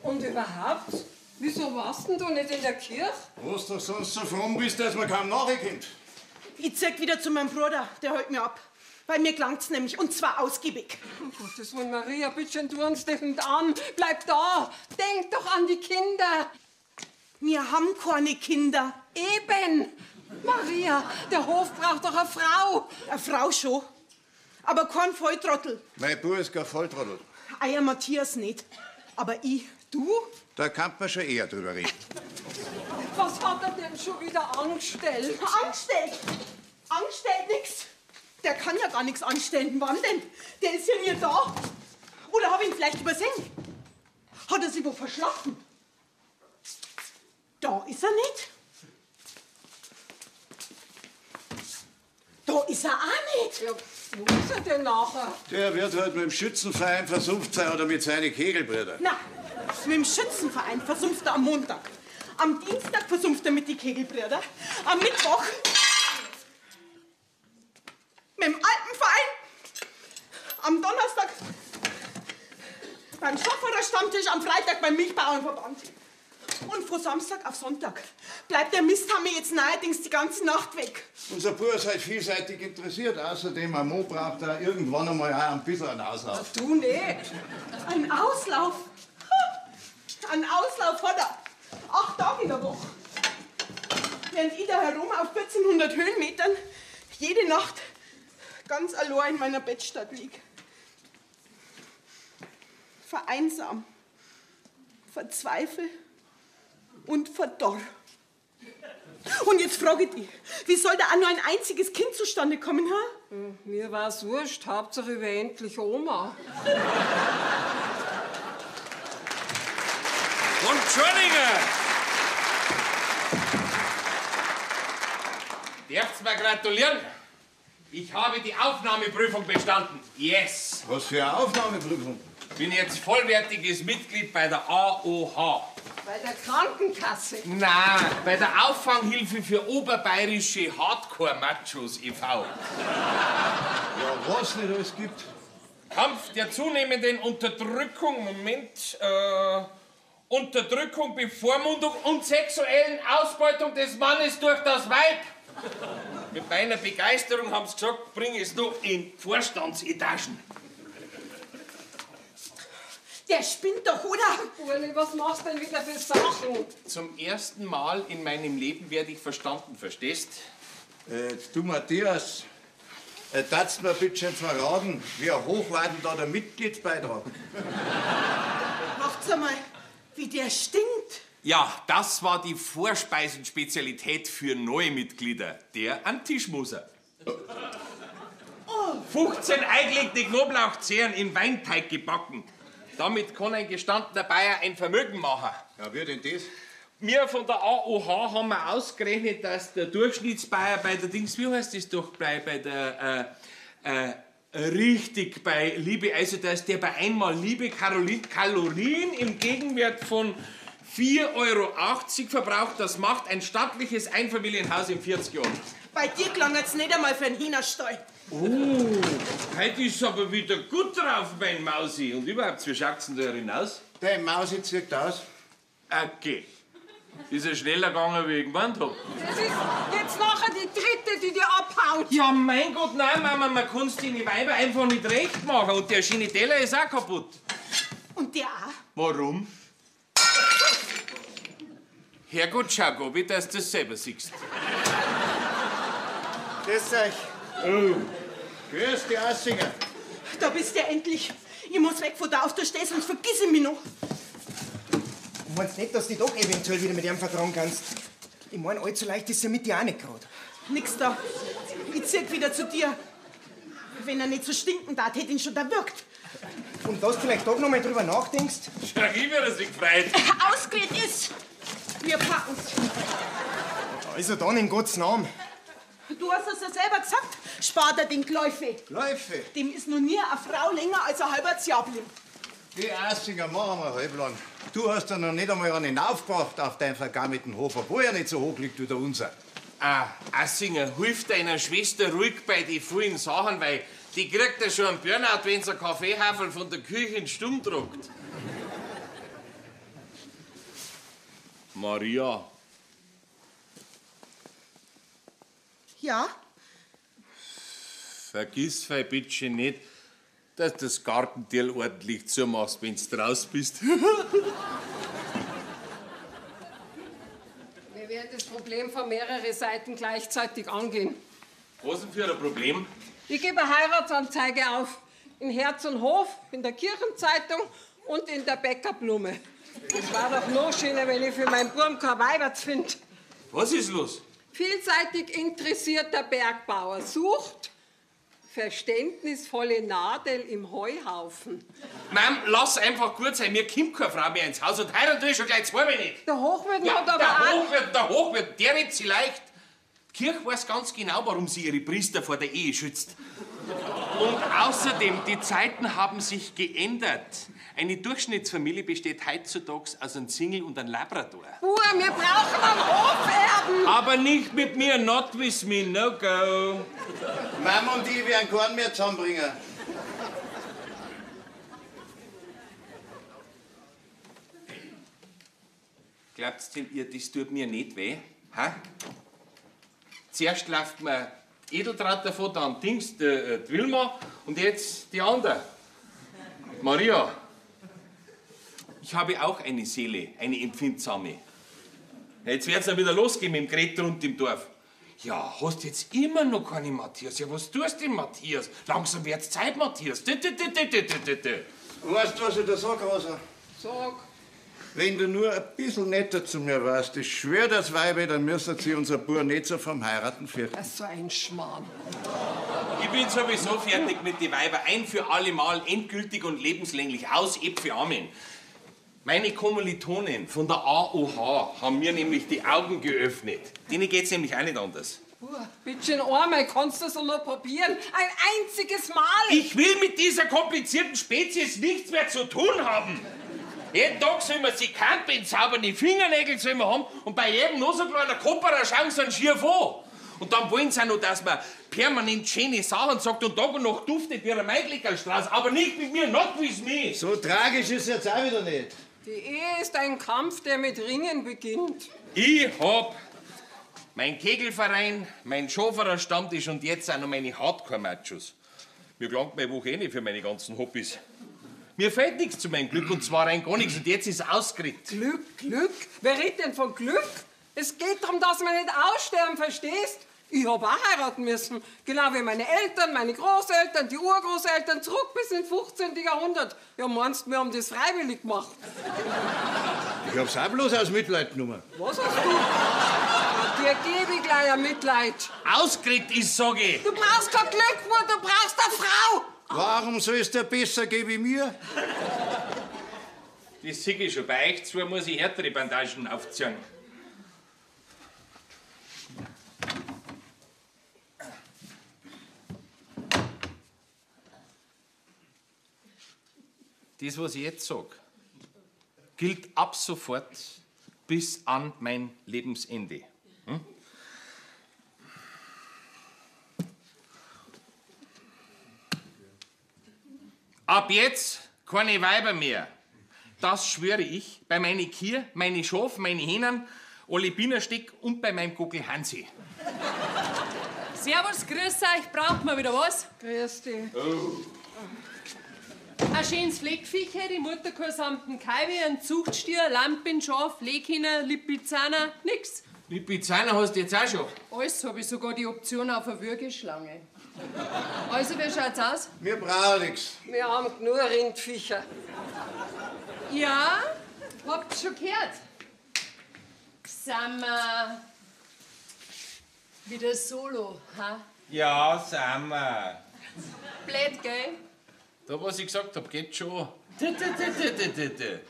Und überhaupt, wieso warst denn du nicht in der Kirche? Was du sonst so fromm bist, dass man kaum nachkommt. Ich zieh wieder zu meinem Bruder, der hält mir ab. Bei mir gelangt's nämlich, und zwar ausgiebig. Um Gottes Willen, Maria, bitte schön, tu uns das nicht an. Bleib da, denk doch an die Kinder. Wir haben keine Kinder. Eben. Maria, der Hof braucht doch eine Frau. Eine Frau schon, aber kein Volltrottel. Mein Bub ist kein Volltrottel. Eier Matthias nicht, aber ich. Du? Da kann man schon eher drüber reden. Was hat er denn schon wieder angestellt? Angestellt? Angestellt nix. Der kann ja gar nichts anstellen. Wann denn? Der ist ja nie da. Oder hab ich ihn vielleicht übersehen? Hat er sich wo verschlafen? Da ist er nicht. Da ist er auch nicht. Ja, wo ist er denn nachher? Der wird halt mit dem Schützenverein versumpft sein oder mit seinen Kegelbrüdern. Na, mit dem Schützenverein versumpft er am Montag. Am Dienstag versumpft er mit den Kegelbrüdern. Am Mittwoch mit dem Alpenverein. Am Donnerstag beim Schafferer-Stammtisch, am Freitag beim Milchbauernverband. Und von Samstag auf Sonntag bleibt der Misthammer jetzt neuerdings die ganze Nacht weg. Unser Bub ist halt vielseitig interessiert. Außerdem, ein Mann braucht da irgendwann einmal auch ein bisschen einen Auslauf. Du nicht. Ein Auslauf? Ha! Ein Auslauf hat er. 8 Tage in der Woche. Während ich da herum auf 1400 Höhenmetern jede Nacht ganz allein in meiner Bettstatt lieg. Vereinsam, verzweifel und verdorr. Und jetzt frage ich dich, wie soll da auch nur ein einziges Kind zustande kommen, ha? Mir war's wurscht, Hauptsache ich wär endlich Oma. Entschuldige! Darf's mir gratulieren? Ich habe die Aufnahmeprüfung bestanden. Yes! Was für eine Aufnahmeprüfung? Bin jetzt vollwertiges Mitglied bei der AOH. Bei der Krankenkasse? Nein, bei der Auffanghilfe für oberbayerische Hardcore-Machos e V. Ja, was nicht alles gibt. Kampf der zunehmenden Unterdrückung, Moment, Unterdrückung, Bevormundung und sexuellen Ausbeutung des Mannes durch das Weib. Mit meiner Begeisterung haben sie gesagt, bring es nur in Vorstandsetagen. Der spinnt doch, oder? Urli, was machst du denn wieder für Sachen? Zum ersten Mal in meinem Leben werde ich verstanden, verstehst? Du, Matthias, darfst mir bitte schön verraten, wie hoch war denn da der Mitgliedsbeitrag? Macht's einmal, wie der stinkt. Ja, das war die Vorspeisenspezialität für neue Mitglieder, der Antischmuser. Oh. 15 eingelegte Knoblauchzehren in Weinteig gebacken. Damit kann ein gestandener Bayer ein Vermögen machen. Ja, wie denn das? Wir von der AOH haben wir ausgerechnet, dass der Durchschnittsbayer bei der Dings, wie heißt das doch, bei der richtig, bei Liebe, also dass der bei einmal Liebe Kalorien im Gegenwert von 4,80 € verbraucht, das macht ein stattliches Einfamilienhaus in 40 Jahren. Bei dir klangert's nicht einmal für einen Hühnerstall. Oh, heute ist aber wieder gut drauf, mein Mausi. Und überhaupt, wie schaut's denn da hinaus? Dein Mausi zieht aus. Okay. Ist ja schneller gegangen, wie ich gemeint hab. Das ist jetzt nachher die dritte, die dir abhaut. Ja, mein Gott, nein, Mama, man kann's den Weiber einfach nicht recht machen. Und der schöne Teller ist auch kaputt. Und der auch? Warum? Herrgott, schau, Gabi, dass du das selber siehst. Grüß euch. Oh. Grüß dich, Assinger. Da bist du ja endlich. Ich muss weg von da auf der Stelle, sonst vergiss ich mich noch. Du meinst nicht, dass du dich doch eventuell wieder mit ihm vertragen kannst? Ich mein, allzu leicht ist ja mit dir auch nicht grad. Nix da. Ich zieh wieder zu dir. Wenn er nicht so stinken darf, hätte ihn schon erwürgt. Und dass du vielleicht doch noch mal drüber nachdenkst? Schau, ich werde sich gefreut. Ausgeredet ist. Wir packen's. Also dann in Gottes Namen. Du hast es ja selber gesagt. Spart er den Gläufe. Gläufe? Dem ist noch nie eine Frau länger als ein halbes Jahr geblieben. Die Assinger, machen wir halblang. Du hast ja noch nicht einmal einen hinaufgebracht auf deinen vergammelten Hof, obwohl er nicht so hoch liegt wie der unser. Ah, Assinger, hilf deiner Schwester ruhig bei den vielen Sachen, weil die kriegt ja schon einen Burnout, wenn sie einen Kaffeehafel von der Küche in den Stumm tragt. Maria. Ja? Vergiss fei bitte nicht, dass du das Gartentierl ordentlich zumachst, wenn du raus bist. Wir werden das Problem von mehreren Seiten gleichzeitig angehen. Was denn für ein Problem? Ich gebe eine Heiratsanzeige auf. In Herz und Hof, in der Kirchenzeitung und in der Bäckerblume. Es war doch noch schöner, wenn ich für meinen Burm kein Weiberts finde. Was ist los? Vielseitig interessierter Bergbauer sucht verständnisvolle Nadel im Heuhaufen. Ma'am, lass einfach gut sein. Mir kommt keine Frau mehr ins Haus und heiraten tue ich schon gleich zweimal nicht. Der Hochwirt Ja, hat aber der auch... Hochwirt, der Hochwirt, der redet sie leicht. Die Kirche weiß ganz genau, warum sie ihre Priester vor der Ehe schützt. Und außerdem, die Zeiten haben sich geändert. Eine Durchschnittsfamilie besteht heutzutage aus einem Single und einem Labrador. Bur, wir brauchen einen Hoferben. Aber nicht mit mir, not with me, no go. Mama und ich werden keinen mehr zusammenbringen. Glaubt's denn ihr, das tut mir nicht weh? Ha? Zuerst läuft mir die Edeltraut davon, dann Dings, die Wilma und jetzt die andere. Maria, ich habe auch eine Seele, eine empfindsame. Ja, jetzt wird's dann wieder losgehen mit dem Gerät rund im Dorf. Ja, hast jetzt immer noch keine Matthias. Ja, was tust denn, Matthias? Langsam wird's Zeit, Matthias. Dü, dü, dü, dü, dü, dü, dü. Weißt du, was ich da sag, Rosa? Sag. Wenn du nur ein bisschen netter zu mir warst, ich schwör das Weibe, dann müsste sie unser Bub nicht so vom Heiraten fürchten. Das ist so ein Schmarrn. Ich bin sowieso fertig mit den Weiber. Ein für alle Mal endgültig und lebenslänglich. Aus, Äpfel, Amen. Meine Kommilitonen von der AOH haben mir nämlich die Augen geöffnet. Denen geht's nämlich auch nicht anders. Bur, bitte einmal, kannst du das noch probieren? Ein einziges Mal. Ich will mit dieser komplizierten Spezies nichts mehr zu tun haben. Jeden Tag soll man sich campen, saubere Fingernägel soll man haben und bei jedem noch so kleinen Kopperer schauen sie einen schier vor. Und dann wollen sie auch noch, dass man permanent schöne Sachen sagt und Tag und Nacht duftet wie ein Maiglickerlstrauß, aber nicht mit mir, not with me. So tragisch ist jetzt auch wieder nicht. Die Ehe ist ein Kampf, der mit Ringen beginnt. Ich hab mein Kegelverein, mein Schoferer Stammtisch und jetzt auch noch meine Hardcore-Machos. Mir gelangt meine Woche eh nicht für meine ganzen Hobbys. Mir fehlt nichts zu meinem Glück und zwar rein gar nichts und jetzt ist ausgeritten. Glück, Glück? Wer redet denn von Glück? Es geht darum, dass wir nicht aussterben, verstehst? Ich hab auch heiraten müssen. Genau wie meine Eltern, meine Großeltern, die Urgroßeltern, zurück bis ins 15. Jahrhundert. Ja, meinst du, wir haben das freiwillig gemacht? Ich hab's auch bloß aus Mitleid genommen. Was hast du? Ja, dir gebe ich gleich ein Mitleid. Ausgeritten ist, sag ich. Du brauchst kein Glück, Bruder, du brauchst eine Frau. Warum soll's dir besser gehen wie mir? Das sehe ich schon. Bei euch zwei muss ich härtere Bandagen aufziehen. Das, was ich jetzt sag, gilt ab sofort bis an mein Lebensende. Hm? Ab jetzt keine Weiber mehr. Das schwöre ich bei meine Kier, meine Schaf, meine Hähnen, alle Bienensteck und bei meinem Gockel Hansi. Servus, grüß euch, braucht man wieder was? Grüß dich. Ein schönes Fleckviecher, die Mutterkuh samt dem Kaiwi, ein Zuchtstier, Lampen, Schaf, Leghähner, Lipizzaner, nix. Lipizzaner hast du jetzt auch schon. Alles habe ich sogar die Option auf eine Würgeschlange. Also, wie schaut's aus? Wir brauchen nichts. Wir haben nur Rindviecher. Ja, habt schon gehört. Sind wir wieder solo, ha? Ja, sind wir. Blöd, gell? Da, was ich gesagt hab, geht schon. T, t, t, t, t, t, t.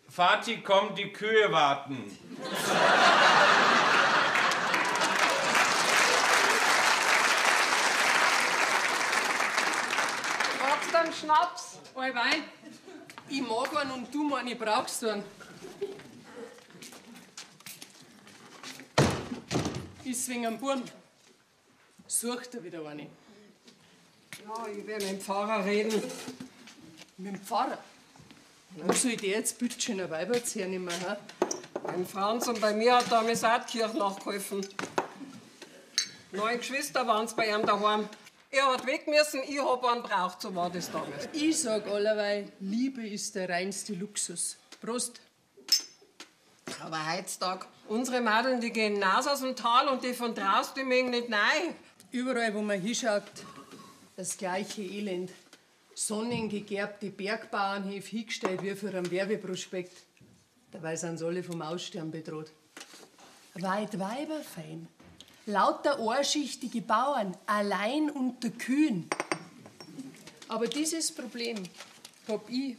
Vati, komm, die Kühe warten. Magst du einen Schnaps? Allweil, ich mag einen und du meine, brauchst einen. Ist wegen am Burm. Sucht er wieder eine. Ja, ich werde mit dem Pfarrer reden. Mit dem Pfarrer? Wo soll ich der jetzt bitte schön ein Weiberts hernehmen? Ha? Beim Franz und bei mir hat damals auch die Kirche nachgeholfen. 9 Geschwister waren's bei ihm daheim. Er hat weg müssen, ich hab einen braucht, so war das damals. Ich sag allerweil, Liebe ist der reinste Luxus. Prost. Aber heutzutage, unsere Madeln, die gehen hinaus aus dem Tal und die von draußen, die mögen nicht rein. Überall, wo man hinschaut, das gleiche Elend. Sonnengegerbte Bergbauernhöfe hingestellt wie für einen Werbeprospekt. Dabei sind sie alle vom Aussterben bedroht. Weit Weiberfein. Lauter ohrschichtige Bauern, allein unter Kühen. Aber dieses Problem hab ich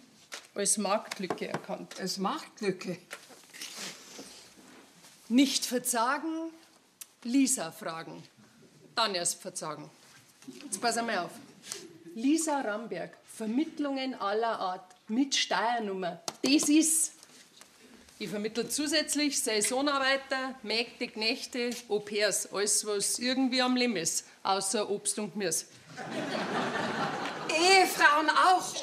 als Marktlücke erkannt. Als Marktlücke? Nicht verzagen, Lisa fragen. Dann erst verzagen. Jetzt pass einmal auf. Lisa Ramberg, Vermittlungen aller Art, mit Steuernummer. Das ist. Ich vermittle zusätzlich Saisonarbeiter, Mägde, Knechte, Au-pairs, alles, was irgendwie am Leben ist, außer Obst und Gemüse. Ehefrauen auch?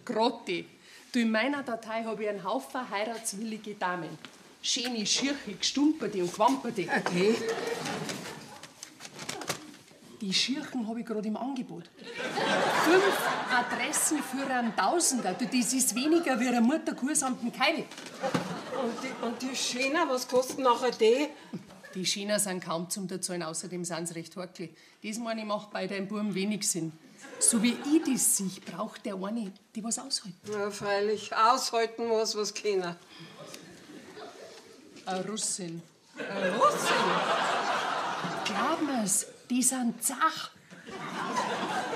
Grad die. Du, in meiner Datei habe ich einen Haufen heiratswillige Damen. Schöne, schirche, gestumperte und gewamperte. Okay. Die Schirchen habe ich gerade im Angebot. 5 Adressen für einen Tausender. Du, das ist weniger wie ein Mutterkurs am Keil. Und die Schöner, was kosten nachher die? Die Schöner sind kaum zum Erzahlen, außerdem sind sie recht heikel. Das, meine ich, macht bei deinem Buben wenig Sinn. So wie ich das sehe, braucht der eine, die was aushalten. Ja, freilich, aushalten muss, was keiner. Eine Russin. Eine Russin? Glaub mir's, die sind zach.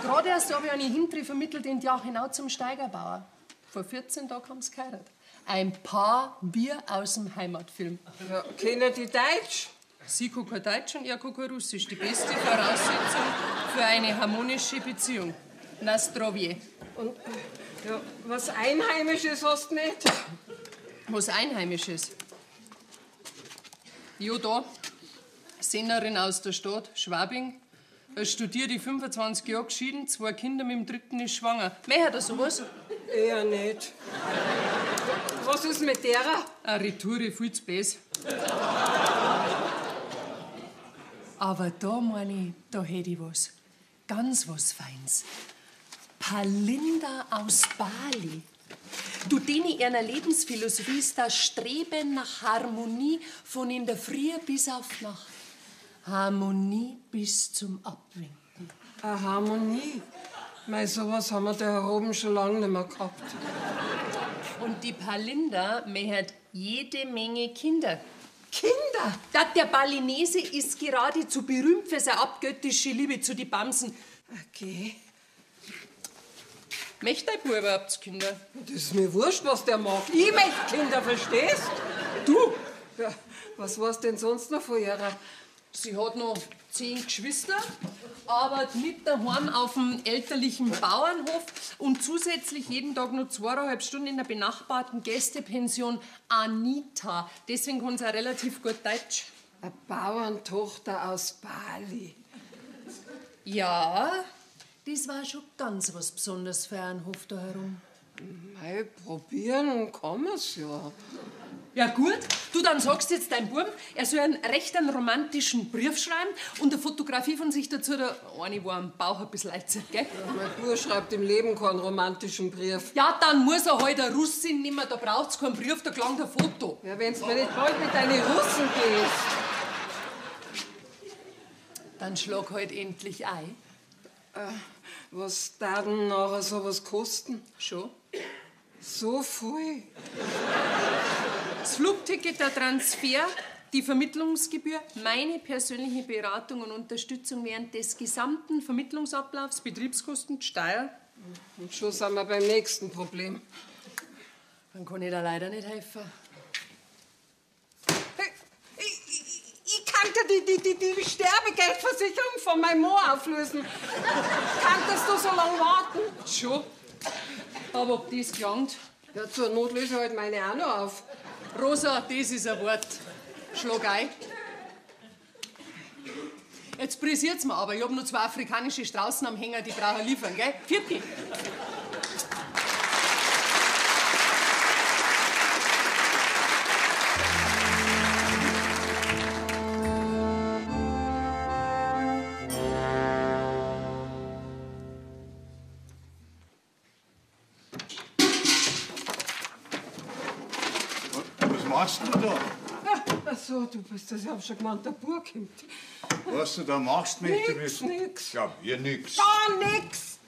Gerade erst habe ich eine Hintri vermittelt in die Jachenau zum Steigerbauer. Vor 14 Tagen haben sie geheiratet. Ein Paar wir aus dem Heimatfilm. Ja, kennen die Deutsch? Sie kann kein Deutsch und er kann kein Russisch. Die beste Voraussetzung für eine harmonische Beziehung. Nastrovje. Und ja, was Einheimisches hast du nicht? Was Einheimisches? Jo, da. Sennerin aus der Stadt, Schwabing. Er studiert, die 25 Jahre geschieden, 2 Kinder, mit dem 3. ist schwanger. Möchte er sowas? Eher nicht. Was ist mit derer? Eine Retoure, viel zu böse. Aber da meine ich, da hätte ich was. Ganz was Feins. Palinda aus Bali. Du, denen ihrer Lebensphilosophie ist das Streben nach Harmonie von in der Früh bis auf Nacht. Harmonie bis zum Abwinken. Eine Harmonie? Mei, sowas haben wir da oben schon lange nicht mehr gehabt. Und die Palinda mehrt jede Menge Kinder. Kinder? Ja, der Balinese ist geradezu berühmt für seine abgöttische Liebe zu den Bamsen. Okay. Möchte dein Bub überhaupt Kinder? Das ist mir wurscht, was der mag. Ich möchte Kinder, verstehst? Du? Ja, was war's denn sonst noch von ihrer? Sie hat noch 10 Geschwister, arbeitet mit daheim auf dem elterlichen Bauernhof und zusätzlich jeden Tag noch 2,5 Stunden in der benachbarten Gästepension Anita. Deswegen kann sie auch relativ gut Deutsch. Eine Bauerntochter aus Bali. Ja, das war schon ganz was Besonderes für einen Hof da herum. Mei, probieren kann man's ja. Ja gut, du, dann sagst jetzt deinem Buben, er soll einen recht einen romantischen Brief schreiben und eine Fotografie von sich dazu, da eine, wo am Bauch ein bisschen leid ist, gell? Ja, mein Bub schreibt im Leben keinen romantischen Brief. Ja, dann muss er halt eine Russin nehmen, da braucht's keinen Brief, da gelangt ein Foto. Ja, wenn's mir nicht bald mit deinen Russen gehst. Dann schlag halt endlich ein. Was darf denn nachher sowas kosten? Schon. So viel? Das Flugticket, der Transfer, die Vermittlungsgebühr, meine persönliche Beratung und Unterstützung während des gesamten Vermittlungsablaufs, Betriebskosten, Steuer. Und schon sind wir beim nächsten Problem. Dann kann ich da leider nicht helfen. Hey, ich kann dir die Sterbegeldversicherung von meinem Mann auflösen. Kanntest du so lange warten? Schon. Aber ob das gelangt? Ja, zur Not löse ich halt meine auch noch auf. Rosa, das ist ein Wort. Schlag ein. Jetzt pressiert's mir aber. Ich hab noch 2 afrikanische Straußen am Hänger, die brauche ich liefern, gell? Vierti. machst du da? Ach so, du bist das, ich hab schon gemeint, der Bub kommt. Was du da machst, möchte ich Nix, wissen. nix. Ja, mir nix. Gar nix!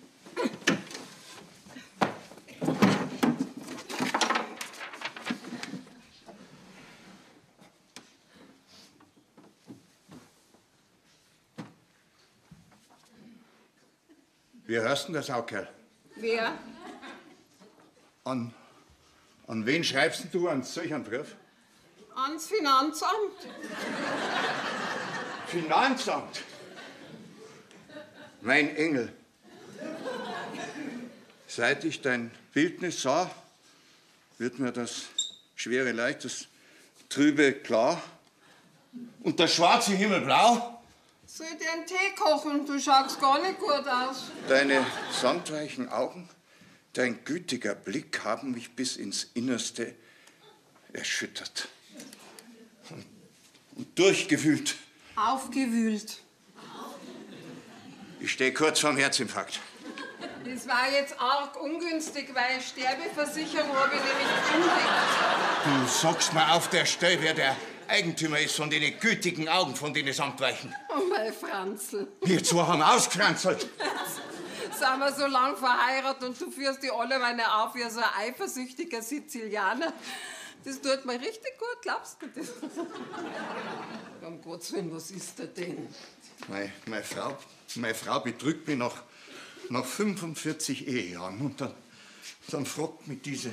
Wie hörst denn das auch, Kerl? Wer? An wen schreibst denn du einen solchen Brief? Ans Finanzamt. Finanzamt? Mein Engel, seit ich dein Bildnis sah, wird mir das schwere leicht, das trübe klar und der schwarze Himmel blau. Soll ich dir einen Tee kochen? Du schaust gar nicht gut aus. Deine samtweichen Augen, dein gütiger Blick haben mich bis ins Innerste erschüttert und durchgewühlt. Aufgewühlt. Ich stehe kurz vorm Herzinfarkt. Das war jetzt arg ungünstig, weil Sterbeversicherung habe ich nämlich gekündigt. Du sagst mir auf der Stelle, wer der Eigentümer ist von den gütigen Augen, von den Samtweichen. Oh, mein Franzl. Wir zwei haben ausgefranzelt. Sind wir so lang verheiratet und du führst die alle meine auf wie so ein eifersüchtiger Sizilianer. Das tut mir richtig gut, glaubst du das? Um Gottes Willen, was ist da denn? Meine Frau betrügt mich nach 45 Ehejahren. Und dann fragt mich diese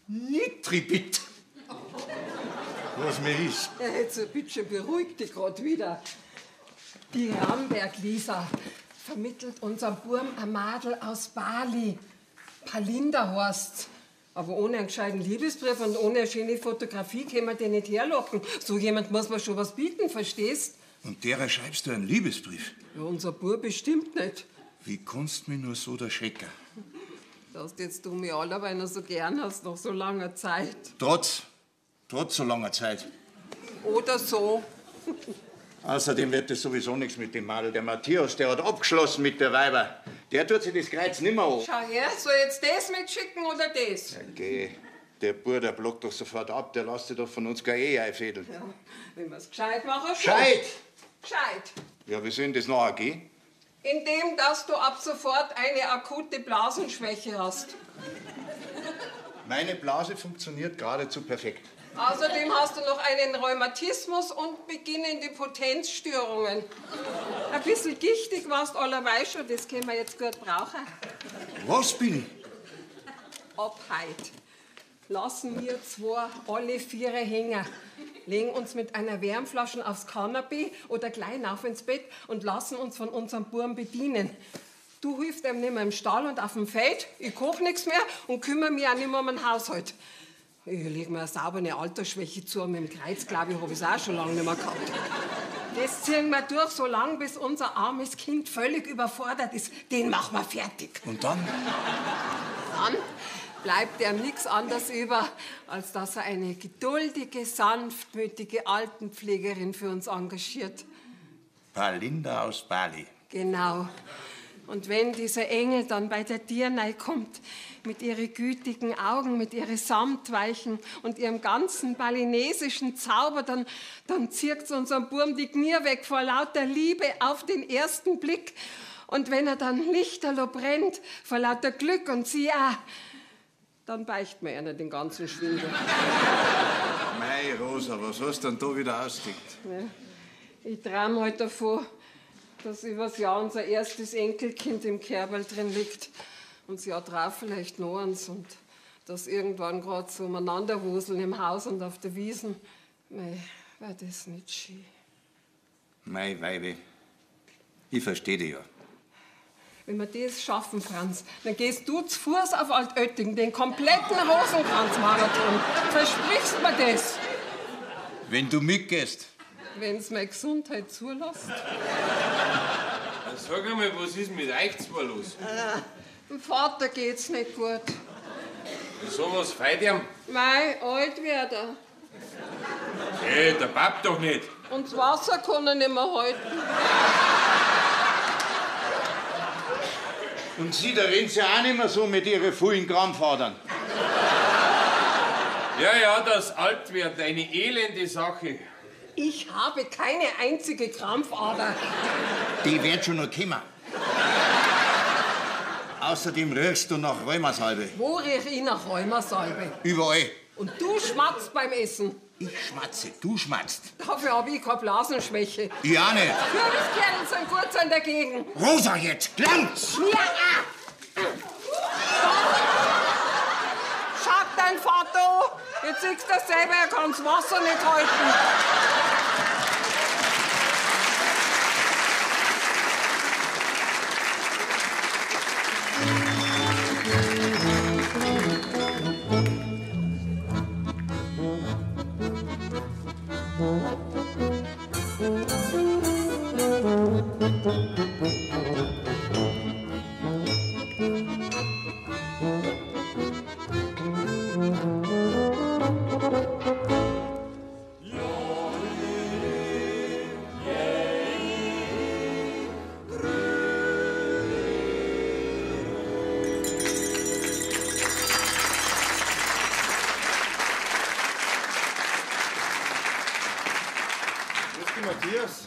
Nitribit, was mir ist. Ja, jetzt bitte schön, beruhig dich grad wieder. Die Ramberg-Lisa vermittelt unserem Burm ein Madel aus Bali. Palinda heißt's. Aber ohne einen gescheiten Liebesbrief und ohne eine schöne Fotografie können wir den nicht herlocken. So jemand muss mir schon was bieten, verstehst? Und derer schreibst du einen Liebesbrief? Ja, unser Bub bestimmt nicht. Wie kannst mich nur so erschrecken? Dass jetzt du mich allerweil noch so gern hast, nach so langer Zeit. Trotz so langer Zeit. Oder so. Außerdem wird das sowieso nichts mit dem Madel. Der Matthias, der hat abgeschlossen mit der Weiber. Der tut sich das Kreuz nimmer an. Schau her, soll ich jetzt das mitschicken oder das? Ja, geh. Der Bub, der blockt doch sofort ab. Der lässt sich doch von uns gar eh einfädeln. Ja, wenn wir's gescheit machen, schon. Gescheit? Gescheit. Ja, wie soll denn das nachher gehen? Indem, dass du ab sofort eine akute Blasenschwäche hast. Meine Blase funktioniert geradezu perfekt. Außerdem hast du noch einen Rheumatismus und beginnende Potenzstörungen. Ein bisschen gichtig warst allerweil schon, das können wir jetzt gut brauchen. Was bin ich? Ab heut lassen wir zwei alle Viere hängen, legen uns mit einer Wärmflasche aufs Kanapee oder gleich auf ins Bett und lassen uns von unserem Burm bedienen. Du hilfst ihm nicht mehr im Stall und auf dem Feld, ich koch nichts mehr und kümmere mich auch nicht mehr um den Haushalt. Ich leg mir eine saubere Altersschwäche zu, mit dem Kreuz, glaube ich, habe ich es auch schon lange nicht mehr gehabt. Das ziehen wir durch, so lange, bis unser armes Kind völlig überfordert ist. Den machen wir fertig. Und dann? Dann bleibt ihm nichts anderes über, als dass er eine geduldige, sanftmütige Altenpflegerin für uns engagiert. Palinda aus Bali. Genau. Und wenn dieser Engel dann bei der Tür kommt, mit ihren gütigen Augen, mit ihren Samtweichen und ihrem ganzen balinesischen Zauber, dann zirkt's unserem Burm die Knie weg vor lauter Liebe auf den ersten Blick. Und wenn er dann lichterloh brennt, vor lauter Glück und sie auch, dann beicht mir einer den ganzen Schwindel. Mei, Rosa, was hast du denn da wieder ausgedickt? Ja, ich träum halt davon, dass übers Jahr unser erstes Enkelkind im Kerberl drin liegt und das Jahr drauf vielleicht noch eins und dass irgendwann grad so umeinander wuseln im Haus und auf der Wiesen. Mei, war das nicht schön. Mei, Weibe, ich versteh dich ja. Wenn wir das schaffen, Franz, dann gehst du zu Fuß auf Altötting, den kompletten Rosenkranzmarathon. Versprichst mir das? Wenn du mitgehst. Wenn's meine Gesundheit zulässt. Sag einmal, was ist mit euch zwei los? Dem Vater geht's nicht gut. Wieso, was feit ihm? Mei, alt wird er. Hey, der Pap doch nicht. Und das Wasser kann er nicht mehr halten. Und sie, da rennt ja auch nicht mehr so mit ihren vollen Krampfadern. Ja, ja, das Altwerden, eine elende Sache. Ich habe keine einzige Krampfader. Die wird schon noch kommen. Außerdem riechst du nach Rheumasalbe. Wo riech ich nach Rheumasalbe? Überall. Und du schmatzt beim Essen. Ich schmatze, du schmatzt. Dafür habe ich keine Blasenschwäche. Ich auch nicht. Kürbiskernel sind gut sind dagegen. Rosa, jetzt langt's! Mir auch! Schaut dein Vater an. Jetzt siehst du das selber, er kann das Wasser nicht halten. Matthias.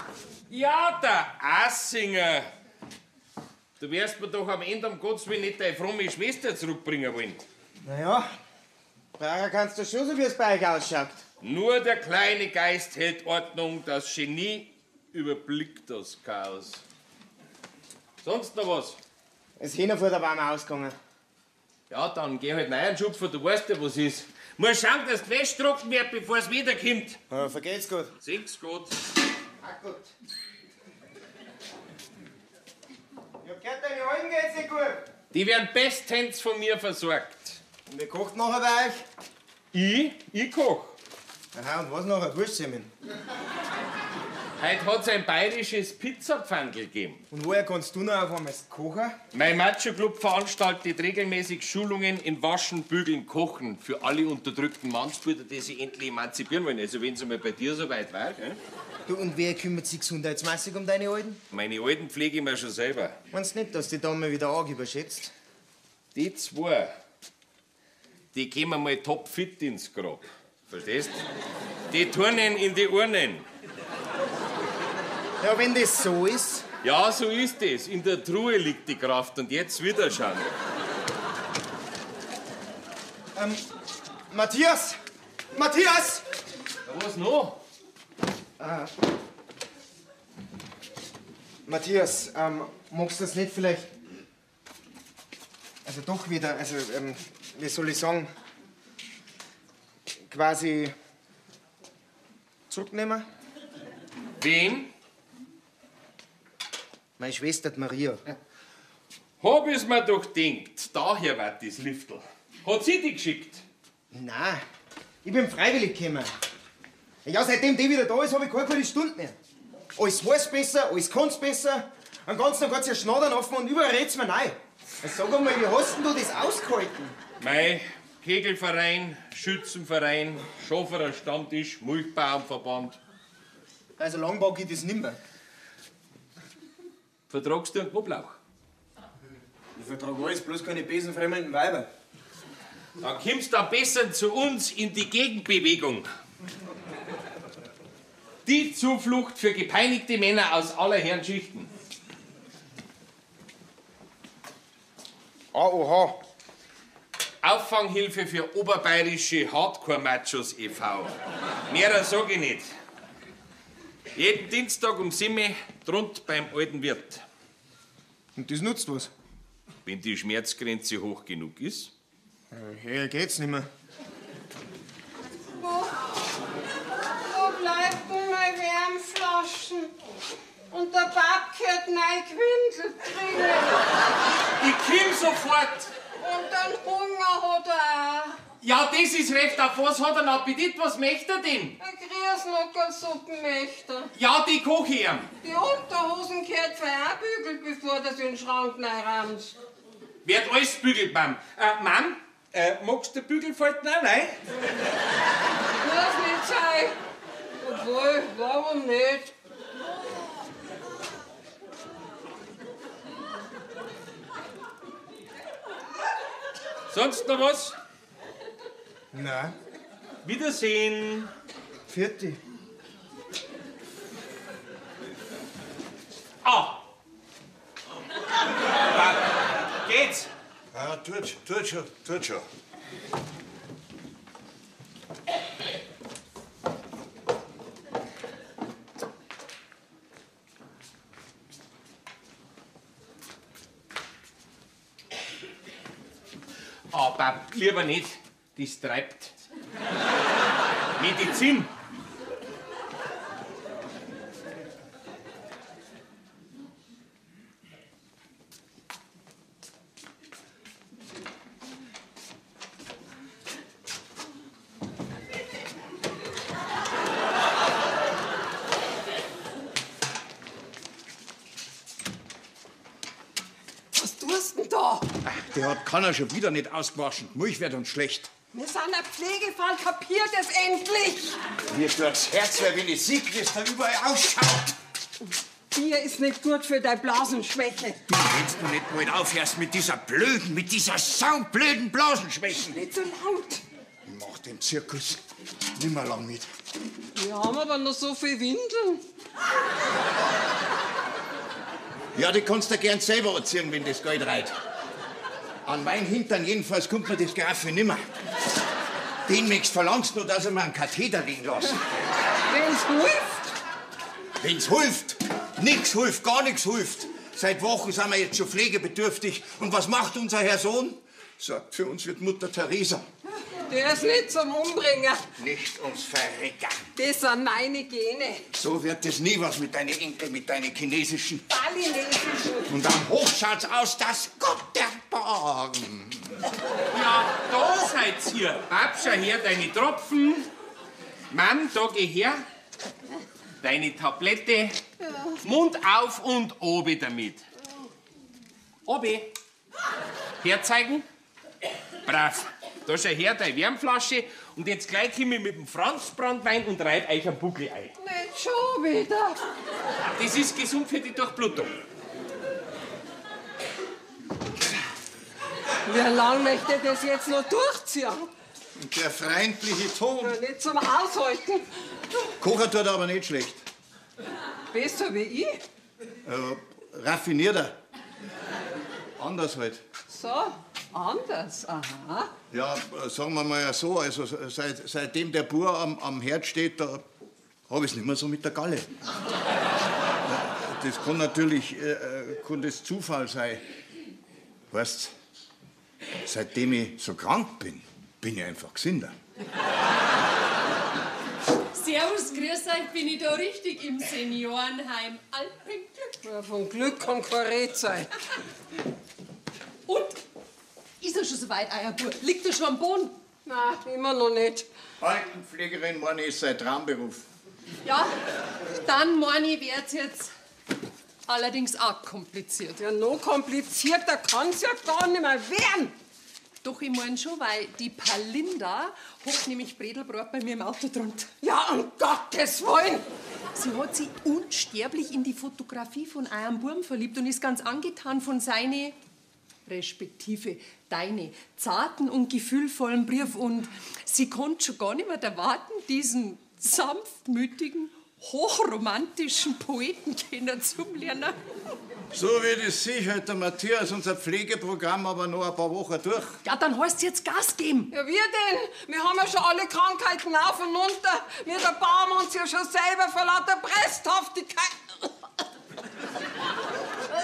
Ja, der Assinger. Du wirst mir doch am Ende um Gottes Willen nicht deine fromme Schwester zurückbringen wollen. Naja, Fragen kannst du schon, so wie es bei euch ausschaut. Nur der kleine Geist hält Ordnung, das Genie überblickt das Chaos. Sonst noch was? Das Hühnerfutter war mir ausgegangen. Ja, dann geh halt rein, Schupfer, du weißt ja, was ist. Muss schauen, dass die Wäsche trocken wird, bevor es wiederkommt. Ja, vergeht's gut. Sing's gut. Ach gut. Ich hab gehört, deine Alten geht's nicht gut. Die werden bestens von mir versorgt. Und wer kocht nachher bei euch? Ich? Ich koch. Aha, und was nachher? Wurstsemmeln. Heute hat's ein bayerisches Pizzapfandl gegeben. Und woher kannst du noch auf einmal kochen? Mein Macho-Club veranstaltet regelmäßig Schulungen in Waschen, Bügeln, Kochen für alle unterdrückten Mannsbrüder, die sich endlich emanzipieren wollen. Also wenn's einmal bei dir so weit war, gell? Du, und wer kümmert sich gesundheitsmäßig um deine Alten? Meine Alten pflege ich mir schon selber. Meinst nicht, dass die Dame wieder arg überschätzt? Die zwei, die gehen mal topfit ins Grab. Verstehst? Die turnen in die Urnen. Ja, wenn das so ist. Ja, so ist es. In der Truhe liegt die Kraft und jetzt wieder schauen. Matthias! Matthias! Ja, was noch? Matthias, magst du das nicht vielleicht... Also doch wieder, also, wie soll ich sagen, quasi zurücknehmen? Wen? Meine Schwester, die Maria. Hab ich's mir doch gedacht. Daher war das Liftel. Hat sie dich geschickt? Nein, ich bin freiwillig gekommen. Ja, seitdem die wieder da ist, hab ich keine gute Stunde mehr. Alles weiß besser, alles kann's besser. Am ganzen Tag hat's ja Schnattern offen und überall red's mir rein. Sag einmal, wie hast denn du das ausgehalten? Mei, Kegelverein, Schützenverein, Schoferer Stammtisch, Milchbauernverband. Also lang pack ich das nimmer. Vertragst du einen Knoblauch? Ich vertrag alles, bloß keine besenfremden Weiber. Dann kommst du am besten zu uns in die Gegenbewegung. Die Zuflucht für gepeinigte Männer aus aller Herren Schichten. AOH. Auffanghilfe für oberbayerische Hardcore-Machos e.V. Mehrer sag ich nicht. Jeden Dienstag um 7 Uhr drunten beim alten Wirt. Und das nutzt was? Wenn die Schmerzgrenze hoch genug ist. Höher geht's nicht mehr. Wo bleibt denn meine Wärmflaschen? Und der Bab gehört nein gewindelt drinnen. Ich komm sofort! Und den Hunger hat er auch. Ja, das ist recht. Auf was hat er einen Appetit? Was möchte er denn? Eine Grießnockersuppe möchte er. Ja, die koche ich ihm. Die Unterhosen gehört verbügelt, bevor du sie in den Schrank reinrammst. Wird alles bügelt, Mam. Mam, magst du Bügelfalten auch rein? Muss nicht sein. Obwohl, warum nicht? Sonst noch was? Nein. Wiedersehen. Vierte. Ah! Geht's? Ja, tut schon, tut schon. Ah, Bab, lieber nicht. Das treibt. Medizin. Was tust denn da? Ach, die hat keiner schon wieder nicht ausgewaschen. Milch wird uns schlecht. Wir sind ein Pflegefall, kapiert es endlich! Mir tut's Herz weh, wenn ich sehe, wie es da überall ausschaut. Bier ist nicht gut für deine Blasenschwäche. Du, wenn du nicht mal aufhörst mit dieser blöden, mit dieser saublöden Blasenschwäche. Nicht so laut. Ich mach den Zirkus nimmer lang mit. Wir haben aber noch so viel Windeln. Ja, die kannst du gern selber anziehen, wenn das Geld reicht. An mein Hintern jedenfalls kommt mir das Geraffe nimmer. Den möchtest verlangst nur, dass er mir einen Katheter liegen lässt. Wenn's hilft? Wenn's hilft? Nix hilft, gar nix hilft. Seit Wochen sind wir jetzt schon pflegebedürftig. Und was macht unser Herr Sohn? Sagt, für uns wird Mutter Teresa. Der ist nicht zum Umbringen. Nicht ums Verrecken. Das sind meine Gene. So wird es nie was mit deinen Enkel, mit deinen chinesischen. Balinesischen. Und am Hof schaut's aus, dass Gott erbarm. Ja, da seid ihr. Bab, schau her, deine Tropfen. Mann, da geh her. Deine Tablette. Ja. Mund auf und obi damit. Obi. Herzeigen. Brav. Da schau her, deine Wärmflasche. Und jetzt gleich komme ich mit dem Franzbrandwein und reib euch einen Buckel ein. Nicht schon wieder. Das ist gesund für die Durchblutung. Wie lange möchte ich das jetzt noch durchziehen? Und der freundliche Ton. Ja, nicht zum Aushalten. Kochen tut er aber nicht schlecht. Besser wie ich? Raffinierter. Anders halt. So, anders, aha. Ja, sagen wir mal so, also seitdem der Bub am Herd steht, da hab ich's nicht mehr so mit der Galle. Das kann natürlich kann das Zufall sein. Weißt, seitdem ich so krank bin, bin ich einfach gesünder. Servus, grüß euch, bin ich da richtig im Seniorenheim Alpenglück. Ja, von Glück kann kein Red sein. Und? Ist er schon so weit, euer Bub? Liegt er schon am Boden? Nein, immer noch nicht. Altenpflegerin, meine ich, ist sein Traumberuf. Ja, dann, meine ich, wird's jetzt allerdings auch kompliziert. Ja, noch komplizierter kann's ja gar nicht mehr werden. Doch, ich mein schon, weil die Palinda hockt nämlich Bredelbrot bei mir im Auto drunter. Ja, um Gottes Willen! Sie hat sich unsterblich in die Fotografie von eurem Burm verliebt und ist ganz angetan von seine, respektive deine, zarten und gefühlvollen Brief. Und sie konnte schon gar nicht mehr erwarten, diesen sanftmütigen, hochromantischen Poeten kennenzulernen. So wie das sehe, hält der Matthias unser Pflegeprogramm aber noch ein paar Wochen durch. Ja, dann heißt es jetzt Gas geben. Ja, wir denn? Wir haben ja schon alle Krankheiten auf und runter. Wir erbarmen uns ja schon selber vor lauter Presthaftigkeit.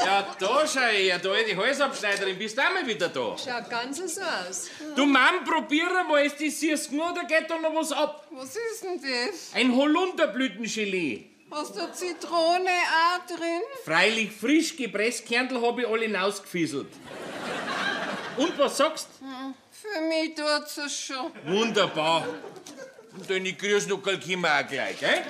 Ja, da schau her, da die Halsabschneiderin, bist du auch mal wieder da. Schaut ganz so aus. Du Mann, probier mal, ist das süß genug oder geht da noch was ab? Was ist denn das? Ein Holunderblütengelee. Hast du Zitrone auch drin? Freilich frisch gepresst, Kerndl hab ich alle hinausgefieselt. Und was sagst? Für mich tut's es schon. Wunderbar. Und deine Grüßnuckel kommen wir auch gleich, gell?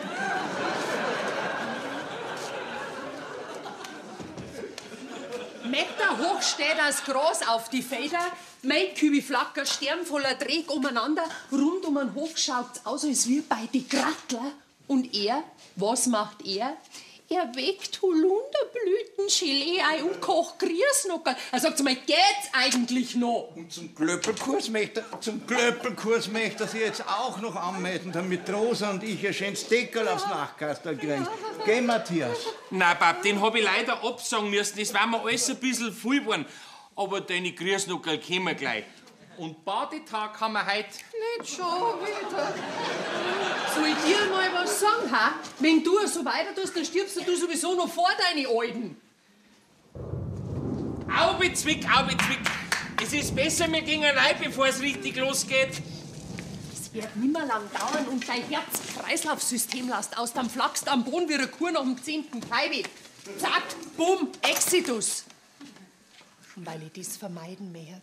Meter hoch steht das Gras auf die Felder, mein Kübi flacker, Stern voller Dreck umeinander, rund um den Hof schaut's aus, als wie bei die Grattler. Und er, was macht er? Er weckt Holunderblütengelee ein und kocht Grießnockerl. Er sagt mal, geht's eigentlich noch? Und zum Klöppelkurs möchte er sich jetzt auch noch anmelden, damit Rosa und ich ein schönes Deckerl aufs Nachtkastel kriegen. Geh, Matthias. Na, Bab, den hab ich leider absagen müssen. Das war mir alles ein bisschen viel geworden. Aber deine Grießnockerl kommen gleich. Und Badetag haben wir heute. Nicht schon wieder. Soll ich dir mal was sagen, ha? Wenn du so weiter tust, dann stirbst du sowieso noch vor deine Alten. Aubezwick, Aubezwick. Es ist besser, wir gehen rein, bevor es richtig losgeht. Es wird nimmer lang dauern und dein Herz-Kreislauf-System lasst aus, dann flackst am Boden wie eine Kuh nach dem 10. Kaiwi. Zack, bumm, Exitus. Und weil ich das vermeiden möchte,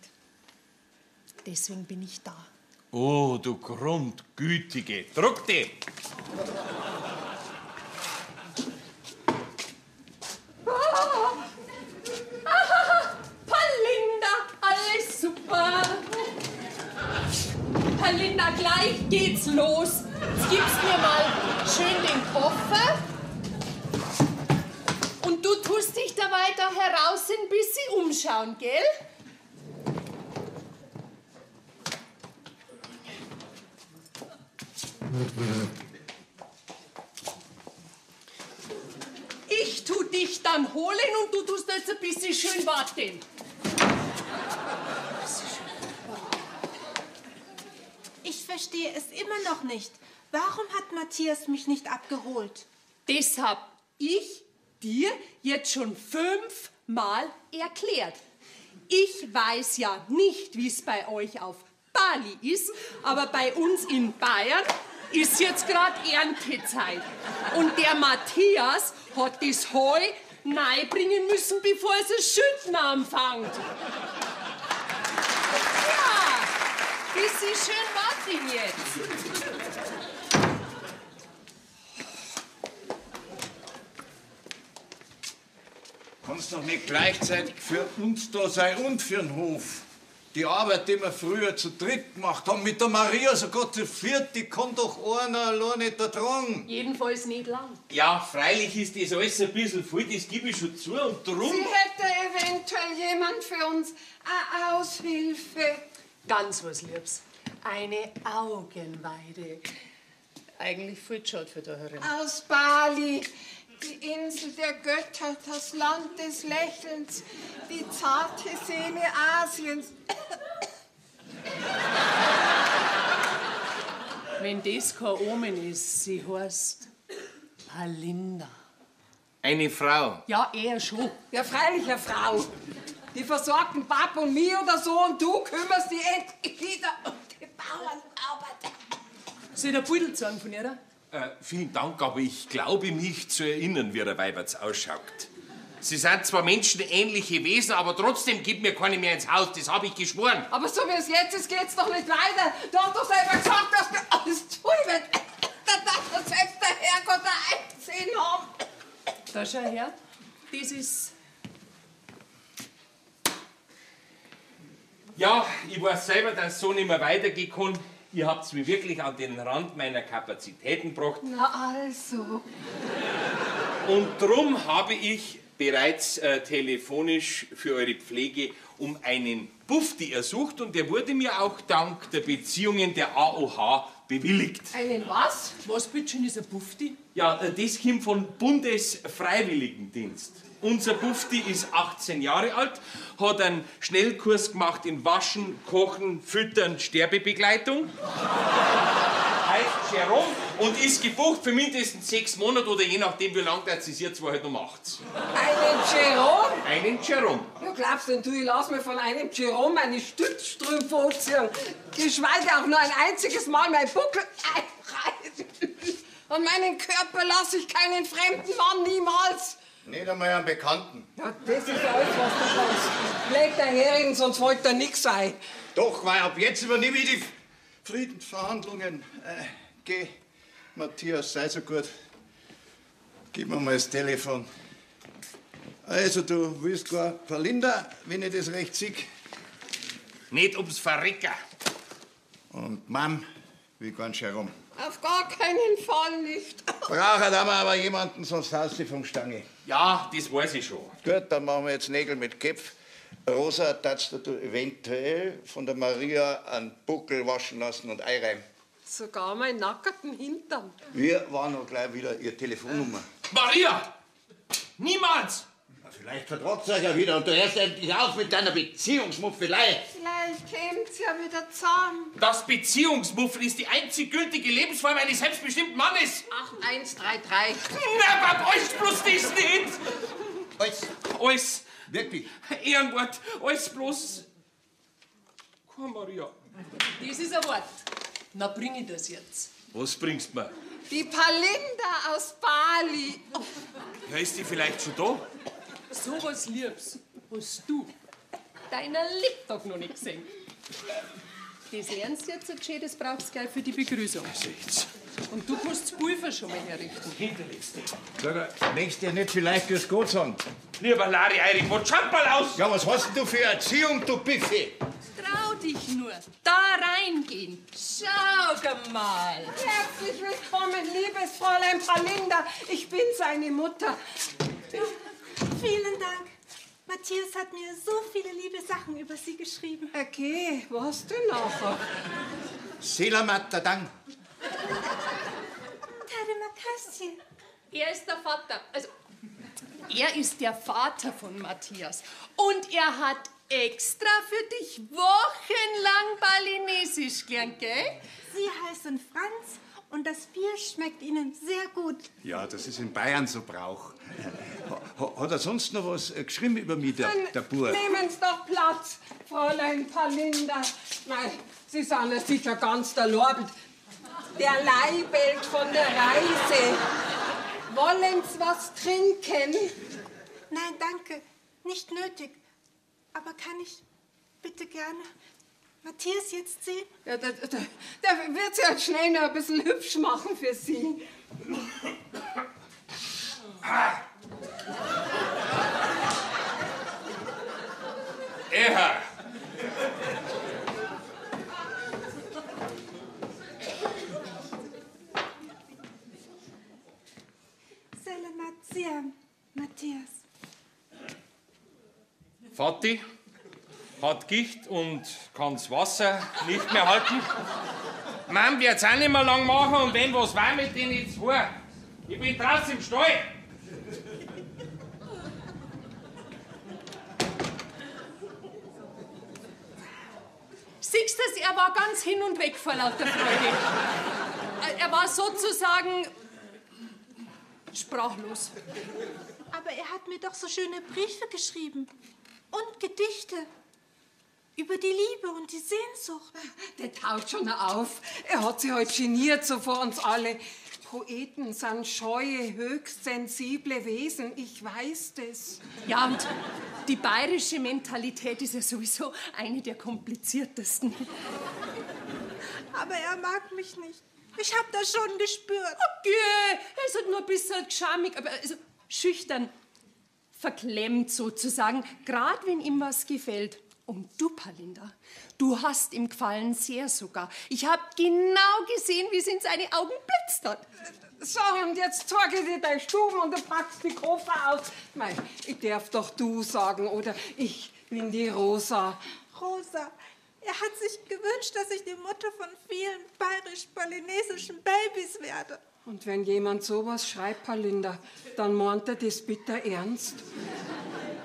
deswegen bin ich da. Oh, du Grundgütige. Druck dich! Palinda, alles super. Palinda, gleich geht's los. Jetzt gibst mir mal schön den Koffer. Und du tust dich da weiter heraus ein bisschen umschauen, gell? Ich tu dich dann holen und du tust jetzt ein bisschen schön warten. Ich verstehe es immer noch nicht. Warum hat Matthias mich nicht abgeholt? Das hab ich dir jetzt schon 5-mal erklärt. Ich weiß ja nicht, wie es bei euch auf Bali ist, aber bei uns in Bayern ist jetzt gerade Erntezeit. Und der Matthias hat das Heu reinbringen müssen, bevor es das Schütten anfängt. Ja, bisschen schön warten jetzt. Kannst doch nicht gleichzeitig für uns da sein und für den Hof. Die Arbeit, die wir früher zu dritt gemacht haben, mit der Maria sogar zu viert, die kann doch einer allein nicht ertragen. Jedenfalls nicht lang. Ja, freilich ist das alles ein bisschen viel, das gebe ich schon zu. Und drum... Sie hätte eventuell jemand für uns eine Aushilfe. Ganz was Liebes. Eine Augenweide. Eigentlich viel schade für da herin. Aus Bali. Die Insel der Götter, das Land des Lächelns, die zarte Seele Asiens. Wenn das kein Omen ist, sie heißt Palinda. Eine Frau? Ja, eher schon. Ja, freilich eine Frau. Die versorgt den Pap und mich oder so und du kümmerst dich endlich wieder um die Bauernarbeit. Soll ich der Pudel zeigen von ihr? Vielen Dank, aber ich glaube mich zu erinnern, wie der Weiberts ausschaut. Sie sind zwar menschenähnliche Wesen, aber trotzdem gibt mir keine mehr ins Haus, das habe ich geschworen. Aber so wie es jetzt ist, geht's doch nicht weiter. Du hast doch selber gesagt, dass mir alles zu wird. Da darf doch selbst der Herrgott ein Einsehen haben. Da schau her, das ist... Ja, ich weiß selber, dass es so nicht mehr weitergehen kann. Ihr habt's mich wirklich an den Rand meiner Kapazitäten gebracht. Na also. Und drum habe ich bereits telefonisch für eure Pflege um einen Bufti ersucht und der wurde mir auch dank der Beziehungen der AOH bewilligt. Einen was? Was bitteschön ist ein Bufti? Ja, das kommt von Bundesfreiwilligendienst. Unser Bufti ist 18 Jahre alt, hat einen Schnellkurs gemacht in Waschen, Kochen, Füttern, Sterbebegleitung. Heißt Jerome und ist gebucht für mindestens 6 Monate oder je nachdem, wie lange das ihr zwar halt noch macht. Einen Jerome? Einen Jerome. Ja, glaubst denn du, ich lass mir von einem Jerome meine Stützstrümpfe anziehen? Geschweige auch nur ein einziges Mal mein Buckel einreißen. An meinen Körper lasse ich keinen fremden Mann niemals. Nicht einmal einen Bekannten. Ja, das ist alles, was du kannst. Leg dein Herrin, sonst wollt da nix sein. Doch, weil ab jetzt übernehme ich die Friedensverhandlungen. Geh, Matthias, sei so gut. Gib mir mal das Telefon. Also, du willst gar Palinda, wenn ich das recht sehe. Nicht ums Verrecken. Und Mam, Wie ganz herum. Auf gar keinen Fall nicht. Brauchen wir aber jemanden, sonst haust du vom Stange. Ja, das weiß ich schon. Gut, dann machen wir jetzt Nägel mit Köpf. Rosa, darfst du eventuell von der Maria einen Buckel waschen lassen und einreiben? Sogar meinen nackerten Hintern. Wir waren noch gleich wieder ihre Telefonnummer. Maria! Niemals! Na, vielleicht vertragt sie euch ja wieder und du hörst endlich auf mit deiner Beziehungsmuffelei. Vielleicht kämt's ja wieder zusammen. Das Beziehungsmuffel ist die einzig gültige Lebensform eines selbstbestimmten Mannes. 8133. Na, aber alles bloß das nicht. Alles. Alles. Wirklich? Ehrenwort. Alles bloß. Komm, Maria. Das ist ein Wort. Na, bring ich das jetzt. Was bringst du mir? Die Palinda aus Bali. Ja, ist die vielleicht schon da? So was Liebs hast du deiner Lebtag noch nicht gesehen. Das lernst du jetzt so gescheit, das brauchst du gleich für die Begrüßung. Und du kannst das Pulver schon mal herrichten. Hinterletzte. Sag, möchtest du ja nicht vielleicht Grüß Gott sagen? Lieber Larry Eirik, wo Schamperl aus? Ja, was hast denn du für Erziehung, du Biffi? Trau dich nur. Da reingehen. Schau mal. Herzlich willkommen, liebes Fräulein Palinda. Ich bin seine Mutter. Vielen Dank. Matthias hat mir so viele liebe Sachen über Sie geschrieben. Okay, was denn nachher? Selamat datang. Terima kasih. Er ist der Vater. Also, er ist der Vater von Matthias. Und er hat extra für dich wochenlang Balinesisch gelernt, gell? Sie heißen Franz und das Bier schmeckt Ihnen sehr gut. Ja, das ist in Bayern so Brauch. Hat er sonst noch was geschrieben über mich, der Bub? Nehmen Sie doch Platz, Fräulein Palinda. Nein, Sie sind ja sicher ganz der Lorbelt. Der Leibelt von der Reise. Wollen Sie was trinken? Nein, danke. Nicht nötig. Aber kann ich bitte gerne Matthias jetzt sehen? Ja, der wird sich halt schnell noch ein bisschen hübsch machen für Sie. Eher. Selamat siang, Matthias. Vati hat Gicht und kann's Wasser nicht mehr halten. Mom wird's auch nicht mehr lang machen und wenn was war mit denen zwei. Ich bin draußen im Stall. Siehst du, er war ganz hin und weg vor lauter Freude. Er war sozusagen sprachlos. Aber er hat mir doch so schöne Briefe geschrieben. Und Gedichte. Über die Liebe und die Sehnsucht. Der taut schon auf. Er hat sich heute geniert, so vor uns alle. Poeten sind scheue, höchst sensible Wesen. Ich weiß das. Ja, und die bayerische Mentalität ist ja sowieso eine der kompliziertesten. Aber er mag mich nicht. Ich hab das schon gespürt. Okay, er ist halt nur ein bisschen schamig, aber also schüchtern, verklemmt sozusagen, gerade wenn ihm was gefällt. Und du, Palinda, du hast ihm gefallen, sehr sogar. Ich hab genau gesehen, wie es in seine Augen blitzt hat. So, und jetzt zeig ich dir deine Stuben und du packst die Koffer aus. Mei, ich darf doch du sagen, oder? Ich bin die Rosa. Rosa, er hat sich gewünscht, dass ich die Mutter von vielen bayerisch-balinesischen Babys werde. Und wenn jemand sowas schreibt, Palinda, dann meint er das bitter ernst.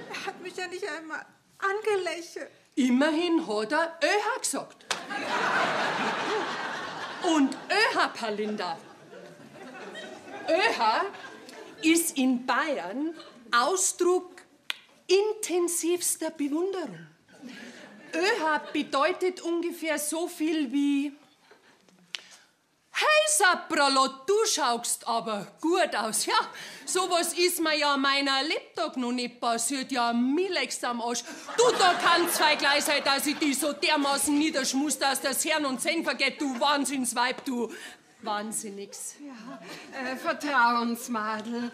Er hat mich ja nicht einmal angelächelt. Immerhin hat er Öha gesagt. Und Öha, Palinda. Öha ist in Bayern Ausdruck intensivster Bewunderung. Öha bedeutet ungefähr so viel wie: Hey Sapralot, du schaust aber gut aus. Ja, sowas ist mir ja meiner Lebtag noch nicht passiert. Ja, mir legst am Arsch. Du, da kann's zwei gleich sein, dass ich dich so dermaßen niederschmust, dass das Herrn und Zehn vergeht. Du Wahnsinnsweib, du Wahnsinnigs. Ja, vertrau uns, Madel.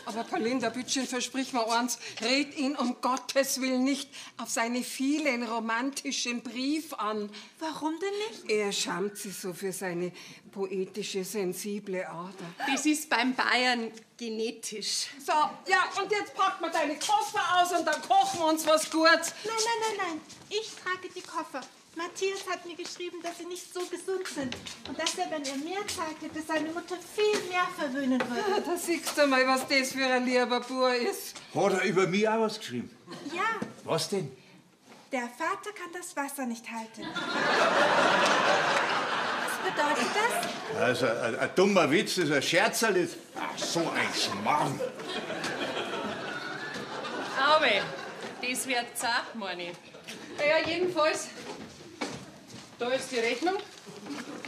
Aber Palinda, bittschön, versprich mir eins, red ihn um Gottes Willen nicht auf seine vielen romantischen Brief an. Warum denn nicht? Er schamt sich so für seine poetische, sensible Ader. Das ist beim Bayern genetisch. So, ja, und jetzt packen wir deine Koffer aus und dann kochen wir uns was Gutes. Nein, nein, nein, nein. Ich trage die Koffer. Matthias hat mir geschrieben, dass sie nicht so gesund sind und dass er, wenn er mehr Zeit hätte, seine Mutter viel mehr verwöhnen würde. Ja, da siehst du mal, was das für ein lieber Bub ist. Hat er über mich auch was geschrieben? Ja. Was denn? Der Vater kann das Wasser nicht halten. Was bedeutet das? Also, ein dummer Witz, das ist ein Scherzerl. Ach, so ein Schmarrn. Aber das wird zart, meine ich. Ja, jedenfalls, da ist die Rechnung.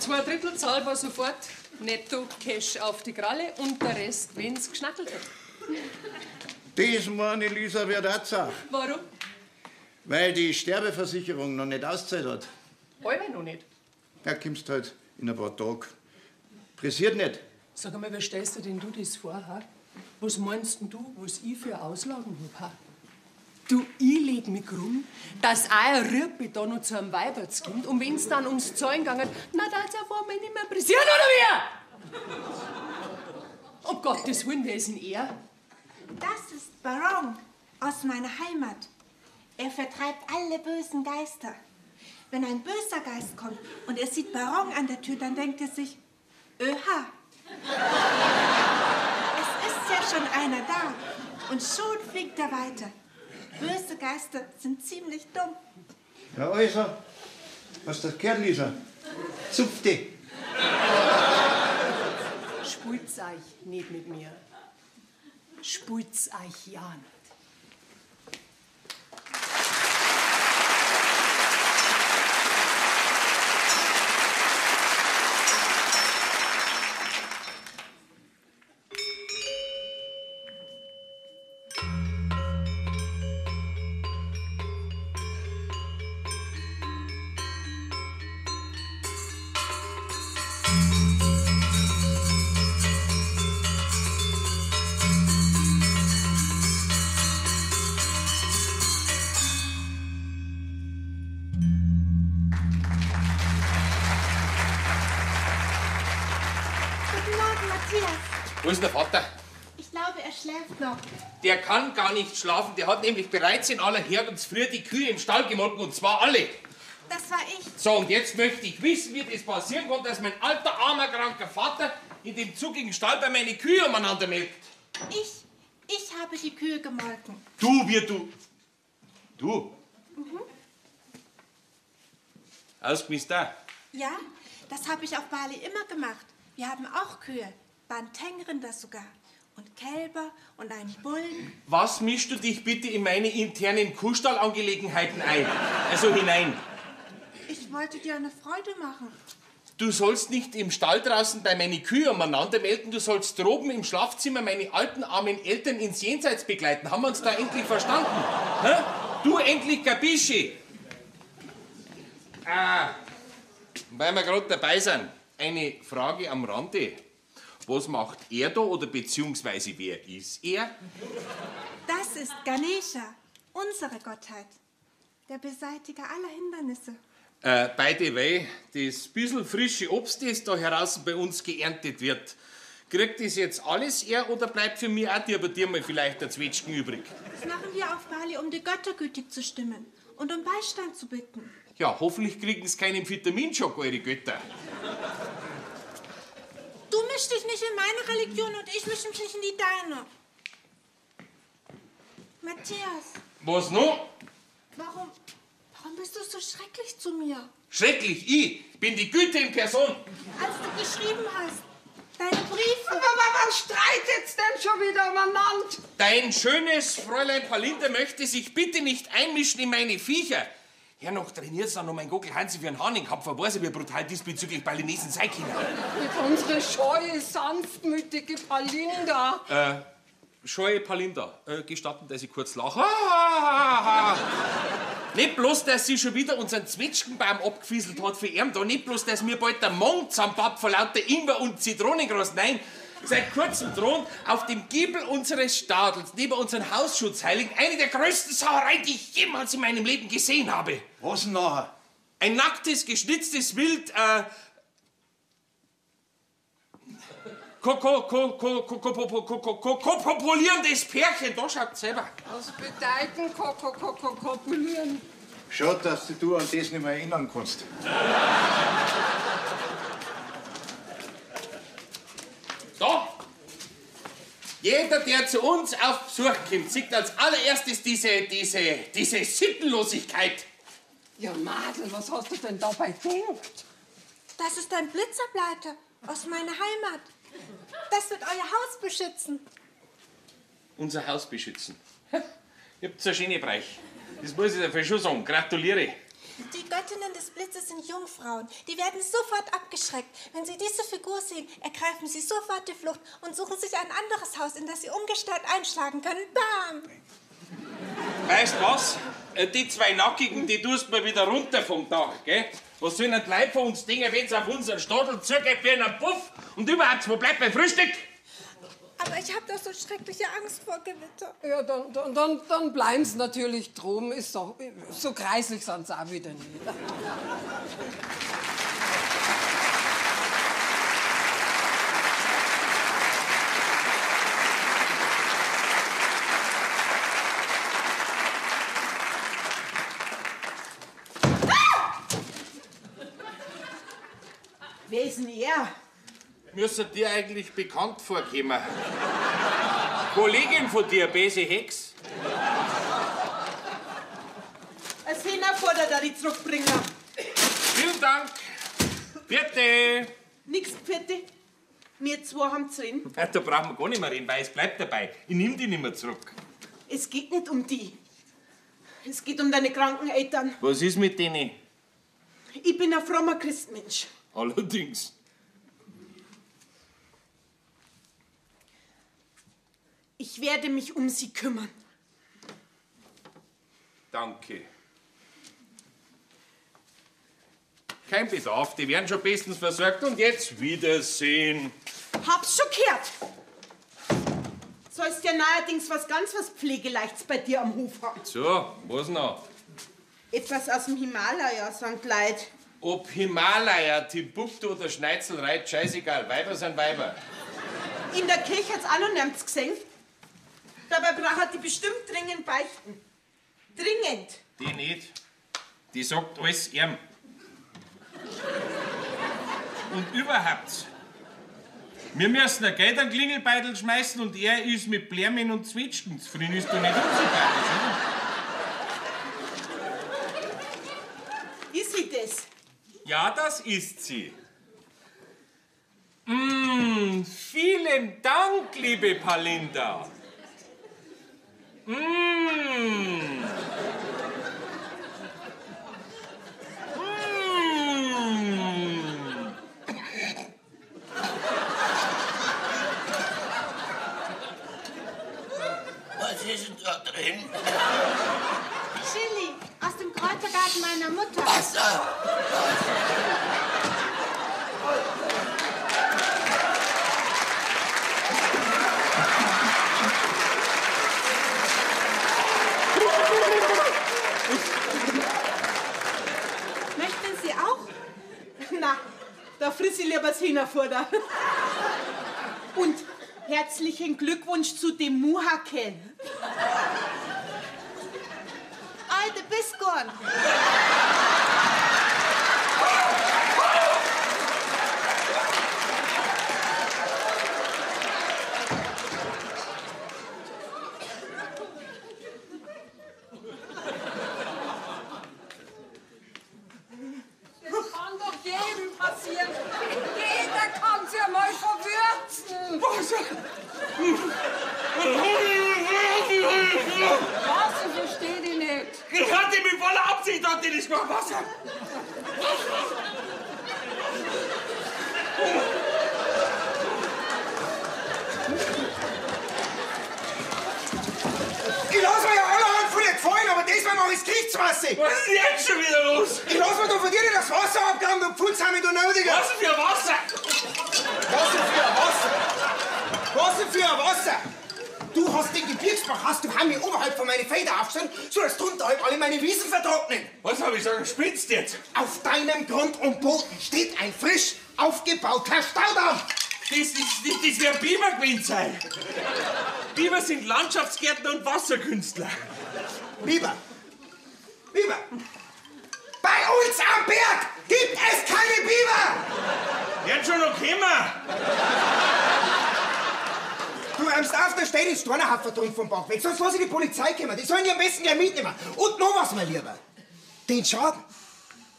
2/3 zahlbar sofort, netto Cash auf die Kralle und der Rest, wenn's geschnackelt hat. Das, meine Lisa, wird auch zart. Warum? Weil die Sterbeversicherung noch nicht auszahlt hat. Halbe noch nicht. Ja, kommst halt in ein paar Tagen. Pressiert nicht. Sag einmal, wie stellst du denn du das vor, ha? Was meinst denn du, was ich für Auslagen hab, ha? Du, ich leg mich rum, dass auch ein Rüppe da noch zu einem Weiberts kommt und wenn's dann ums Zahlen gegangen, na, da hat's auf einmal nicht mehr pressiert, oder wie? Um Gottes Willen, wer ist denn er? Das ist Barong aus meiner Heimat. Er vertreibt alle bösen Geister. Wenn ein böser Geist kommt und er sieht Barong an der Tür, dann denkt er sich, öha. Es ist ja schon einer da und schon fliegt er weiter. Böse Geister sind ziemlich dumm. Ja, also, hast du das gehört, Lisa? Zupf dich. Spult's euch nicht mit mir. Spult's euch ja nicht. Wo ist der Vater? Ich glaube, er schläft noch. Der kann gar nicht schlafen. Der hat nämlich bereits in aller Herrgottsfrüh die Kühe im Stall gemolken, und zwar alle. Das war ich. So, und jetzt möchte ich wissen, wie das passieren konnte, dass mein alter, armer, kranker Vater in dem zugigen Stall bei meine Kühe umeinander melkt. Ich habe die Kühe gemolken. Du, wie du. Du? Mhm. Ausgemisst da. Ja, das habe ich auf Bali immer gemacht. Wir haben auch Kühe. Bantengrinder sogar. Und Kälber und einen Bullen. Was mischst du dich bitte in meine internen Kuhstallangelegenheiten ein? Also hinein. Ich wollte dir eine Freude machen. Du sollst nicht im Stall draußen bei meine Kühe umeinander melden, du sollst droben im Schlafzimmer meine alten armen Eltern ins Jenseits begleiten. Haben wir uns da endlich verstanden? Hä? Du endlich capisci? Ah, weil wir gerade dabei sind, eine Frage am Rande. Was macht er da oder beziehungsweise wer ist er? Das ist Ganesha, unsere Gottheit. Der Beseitiger aller Hindernisse. By the way, das bissl frische Obst, das da heraus bei uns geerntet wird, kriegt das jetzt alles er oder bleibt für mich auch dir bei dir mal vielleicht der Zwetschgen übrig? Das machen wir auf Bali, um die Götter gütig zu stimmen und um Beistand zu bitten. Ja, hoffentlich kriegen sie keinen Vitaminschock, eure Götter. Du mischst dich nicht in meine Religion und ich mische mich nicht in die deine. Matthias. Was noch? Warum bist du so schrecklich zu mir? Schrecklich? Ich bin die Güte in Person. Als du geschrieben hast, deine Briefe. Aber was streitet's denn schon wieder umeinander? Dein schönes Fräulein Palinda möchte sich bitte nicht einmischen in meine Viecher. Herr, noch trainiert's dann noch mein Gockel Hansi für einen Hahn in den Kopf. Weiß ich, wie brutal diesbezüglich Balinesen sein können. Mit unsere scheue, sanftmütige Palinda. Scheue Palinda, gestatten, dass ich kurz lache. Ha, ha, ha. Nicht bloß, dass sie schon wieder unseren Zwetschgenbaum abgefieselt hat für ihn da, nicht bloß, dass mir bald der Mond zusammenpappt vor lauter Ingwer und Zitronengras. Nein, Seit kurzem drohen auf dem Giebel unseres Stadels, neben unseren Hausschutzheiligen, eine der größten Sauereien, die ich jemals in meinem Leben gesehen habe. Was denn nachher? Ein nacktes, geschnitztes Wild, kopulierendes Pärchen. Da schaut selber. Was bedeutet kopulieren? Schade, dass du an das nicht mehr erinnern kannst. Da! Jeder, der zu uns auf Besuch kommt, sieht als allererstes diese Sittenlosigkeit. Ja, Madel, was hast du denn dabei gedacht? Das ist ein Blitzableiter aus meiner Heimat. Das wird euer Haus beschützen. Unser Haus beschützen? Ihr habt so eine schöne Bereich. Das muss ich dafür schon sagen. Gratuliere. Die Göttinnen des Blitzes sind Jungfrauen. Die werden sofort abgeschreckt. Wenn sie diese Figur sehen, ergreifen sie sofort die Flucht und suchen sich ein anderes Haus, in das sie ungestört einschlagen können. Bam! Weißt du was? Die zwei Nackigen, die tust mir wieder runter vom Dach, gell? Was sollen denn die Leute von uns denken, wenn's auf unseren Stadel zugeht wie ein Puff? Und überhaupt, wo bleibt mein Frühstück? Aber ich hab doch so schreckliche Angst vor Gewitter. Ja, dann bleiben sie natürlich drum. Ist doch, so kreislich sind sie auch wieder nicht. Wer ist denn er? Müsste dir eigentlich bekannt vorkommen. Kollegin von dir, Bese Hex. Ein Sehner fordert, dass ich zurückbringe. Vielen Dank. Bitte. Nix, Pfitte. Wir zwei haben zu reden. Ja, da brauchen wir gar nicht mehr reden, weil es bleibt dabei. Ich nehm die nicht mehr zurück. Es geht nicht um die. Es geht um deine kranken Eltern. Was ist mit denen? Ich bin ein frommer Christmensch. Allerdings. Ich werde mich um sie kümmern. Danke. Kein Bedarf, die werden schon bestens versorgt. Und jetzt Wiedersehen. Hab's schon gehört. Sollst ja neuerdings was ganz was Pflegeleichtes bei dir am Hof haben. So, was noch? Etwas aus dem Himalaya, sagen die Leute. Ob Himalaya, Timbuktu oder Schneizelreit, scheißegal. Weiber sind Weiber. In der Kirche hat's auch noch niemand gesehen. Dabei braucht die bestimmt dringend beichten. Dringend. Die nicht. Die sagt alles ihm. Und überhaupt. Wir müssen ein Geld an den Klingelbeutel schmeißen und er ist mit Blärmen und Zwetschgen zufrieden. Ist doch nicht unsympathisch, oder? Ist sie das? Ja, das ist sie. Vielen Dank, liebe Palinda. Was ist denn da drin? Chili aus dem Kräutergarten meiner Mutter. Wasser! Möchten Sie auch? Na, da friss ich lieber das Hühnerfutter. Und herzlichen Glückwunsch zu dem Muhakel. Alte Biskorn. Das kann doch jedem passieren. Jeder kann sich einmal verwürzen. Was? Was? Ich verstehe dich nicht. Ich hatte mit voller Absicht hat die nicht gemacht. Was? Ich lass mir ja allerhand von dir gefallen, aber diesmal mach ich's Gerichtsmasse. Was ist denn jetzt schon wieder los? Ich lass mir doch von dir nicht das Wasser abgraben, du Pfutzhame, du Nötiger. Was für Wasser? Was für Wasser? hast du Hammi oberhalb von meine Felder aufgestellt, sodass drunter halb alle meine Wiesen vertrocknen. Was hab ich gesagt? Spinnst jetzt? Auf deinem Grund und Boden steht ein frisch aufgebauter Staudamm. Das wird Biber gewesen sein. Biber sind Landschaftsgärtner und Wasserkünstler. Biber! Biber! Bei uns am Berg gibt es keine Biber! Wird schon noch kommen. Du räumst auf, da steht den Stornerhafter drin vom Bach weg, sonst lass ich die Polizei kommen. Die sollen die am besten gleich mitnehmen. Und noch was, mein Lieber. Den Schaden,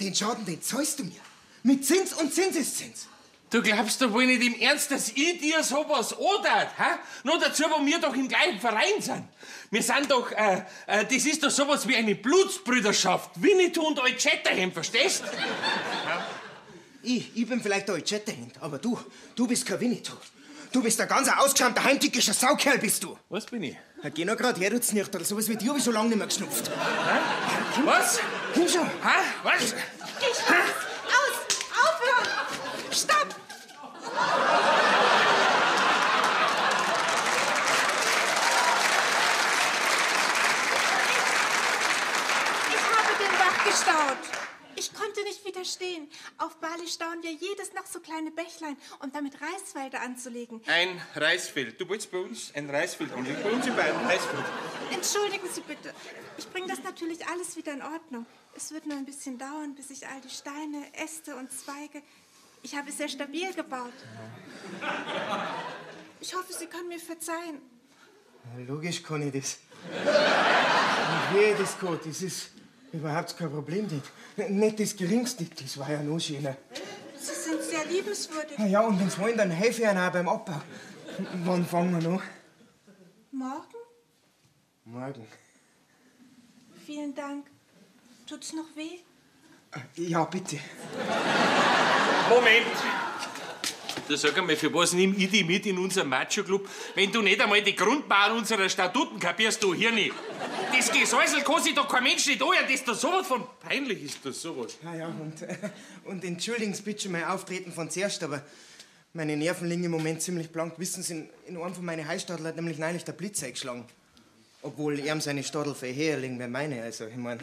den zahlst du mir. Mit Zins und Zinseszins. Du glaubst doch wohl nicht im Ernst, dass ich dir sowas antat, hä? Nur dazu, wo wir doch im gleichen Verein sind. Wir sind doch, das ist doch sowas wie eine Blutsbrüderschaft. Winnetou und Old Shatterhand, verstehst? Ja. Ich bin vielleicht der Old Shatterhand, aber du bist kein Winnetou. Du bist ein ganz ausgeschäumter, heimtückischer Saukerl, bist du. Was bin ich? Ja, geh noch grad her, du Znirchterl. Sowas wie dir hab ich schon lange nicht mehr geschnupft. Hä? Was? Komm schon. Hä? Was? Ich aus! Aufhören! Stopp! Ich habe den Bach gestaut. Ich konnte nicht widerstehen. Auf Bali stauen wir jedes noch so kleine Bächlein, um damit Reisfelder anzulegen. Ein Reisfeld. Du wolltest bei uns ein Reisfeld anlegen. Bei uns in Bayern ein Reisfeld. Entschuldigen Sie bitte. Ich bringe das natürlich alles wieder in Ordnung. Es wird nur ein bisschen dauern, bis ich all die Steine, Äste und Zweige... Ich habe es sehr stabil gebaut. Ich hoffe, Sie können mir verzeihen. Ja, logisch kann ich das. Wie ich das kann, das ist überhaupt kein Problem. Nicht das Geringste, das war ja noch schöner. Sie sind sehr liebenswürdig. Ja, und wenn's wollen, dann helfe ich Ihnen auch beim Abbau. Wann fangen wir an? Morgen? Morgen. Vielen Dank. Tut's noch weh? Ja, bitte. Moment! Du sag einmal, für was nimm ich dich mit in unseren Macho-Club, wenn du nicht einmal die Grundmauern unserer Statuten kapierst, du Hirni? Das Gesäusel kann sich doch kein Mensch nicht anhören, das ist doch sowas von peinlich, ist das sowas. Ja, ja, und entschuldigen Sie bitte schon mein Auftreten von zuerst, aber meine Nerven liegen im Moment ziemlich blank. Wissen Sie, in einem von meinen Heistadel hat nämlich neulich der Blitz eingeschlagen. Obwohl ihm seine Stadel viel höher liegen wie meine, also ich mein,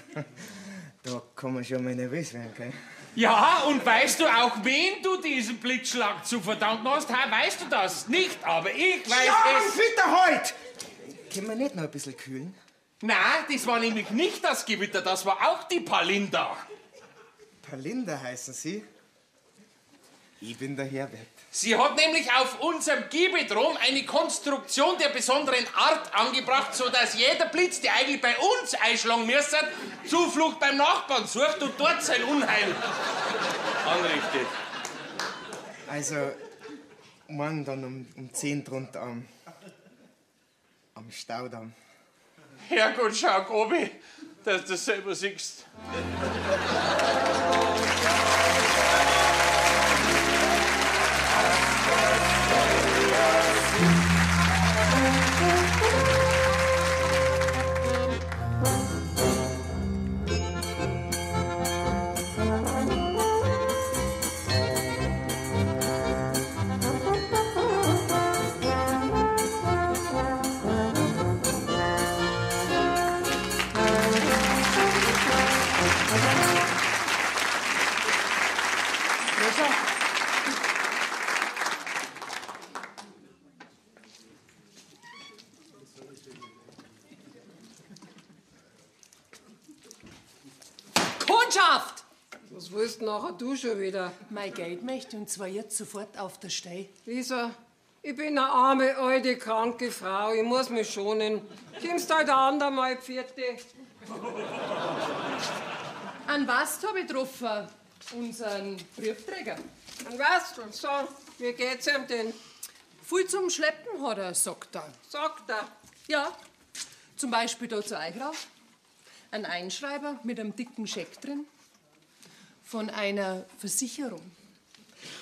da kann man schon mal nervös werden, gell? Ja, und weißt du auch, wen du diesen Blitzschlag zu verdanken hast? Ha, weißt du das nicht, aber ich weiß ja, es. Gewitter heute! Können wir nicht noch ein bisschen kühlen? Na, das war nämlich nicht das Gewitter, das war auch die Palinda. Palinda heißen Sie? Ich bin der Herbert. Sie hat nämlich auf unserem Giebedrom eine Konstruktion der besonderen Art angebracht, sodass jeder Blitz, der eigentlich bei uns einschlagen müsste, Zuflucht beim Nachbarn sucht und dort sein Unheil anrichtet. Also, morgen dann um 10 drunter am Staudamm. Herrgott, schau, Gobi, dass du das selber siehst. Kundschaft! Was willst du nachher du schon wieder? Mein Geld möchte und zwar jetzt sofort auf der Stelle. Lisa, ich bin eine arme, alte, kranke Frau. Ich muss mich schonen. Kommst halt ein andermal, Pfiate. An was hab ich getroffen? Unseren Briefträger. An was? So, wie geht's ihm denn? Viel zum Schleppen hat er, sagt er. Sagt er? Ja. Zum Beispiel da zu euch rauf. Ein Einschreiber mit einem dicken Scheck drin. Von einer Versicherung.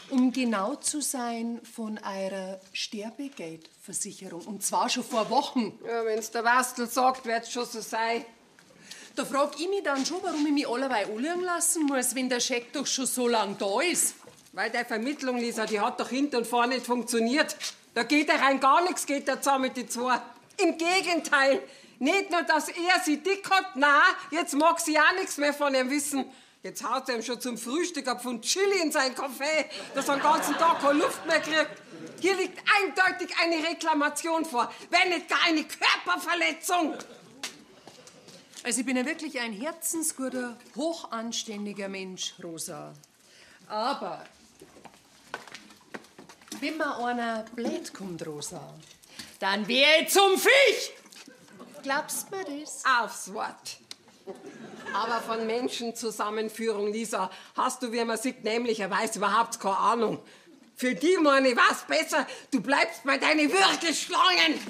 Um genau zu sein, von einer Sterbegeldversicherung. Und zwar schon vor Wochen. Ja, wenn's der Wastel sagt, wird's schon so sein. Da frag ich mich dann schon, warum ich mich allerweil anlügen lassen muss, wenn der Scheck doch schon so lang da ist. Weil die Vermittlung, Lisa, die hat doch hinten und vorne nicht funktioniert. Da geht ja rein gar nichts, geht da zusammen mit den zwei. Im Gegenteil. Nicht nur, dass er sie dick hat, na, jetzt mag sie auch nichts mehr von ihm wissen. Jetzt haut er ihm schon zum Frühstück ein Pfund Chili in sein Kaffee, dass er den ganzen Tag keine Luft mehr kriegt. Hier liegt eindeutig eine Reklamation vor, wenn nicht gar eine Körperverletzung. Also ich bin ja wirklich ein herzensguter, hochanständiger Mensch, Rosa. Aber wenn mir einer blöd kommt, Rosa, dann wär ich zum Viech! Glaubst mir das? Aufs Wort. Aber von Menschenzusammenführung, Lisa, hast du, wie man sieht, nämlicherweise überhaupt keine Ahnung. Für die meine ich was besser, du bleibst bei deinen Würgeschlangen.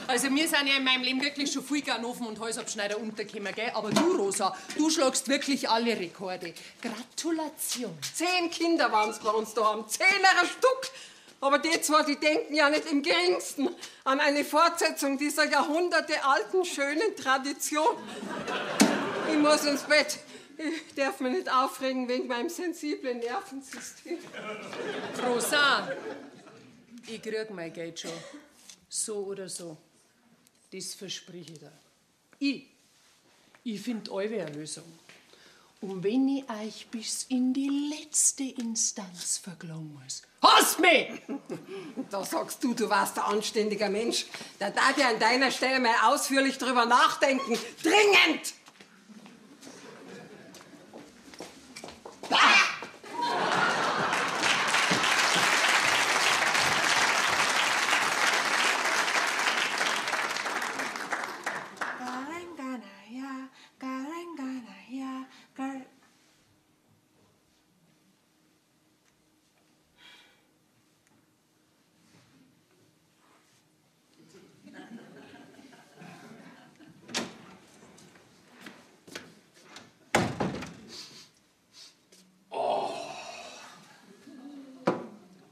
Also mir sind ja in meinem Leben wirklich schon viel Ganoven und Häusabschneider untergekommen, gell? Aber du, Rosa, du schlagst wirklich alle Rekorde. Gratulation. 10 Kinder waren's bei uns daheim, 10 ein Stück. Aber die zwei, die denken ja nicht im Geringsten an eine Fortsetzung dieser jahrhundertealten, schönen Tradition. Ich muss ins Bett. Ich darf mich nicht aufregen wegen meinem sensiblen Nervensystem. Rosa, ich krieg mein Geld schon. So oder so. Das verspreche ich dir. Ich find eure Lösung. Und wenn ich euch bis in die letzte Instanz verklagen muss, hasst mich! Da sagst du, du warst ein anständiger Mensch. Da darf ich an deiner Stelle mal ausführlich drüber nachdenken. Dringend!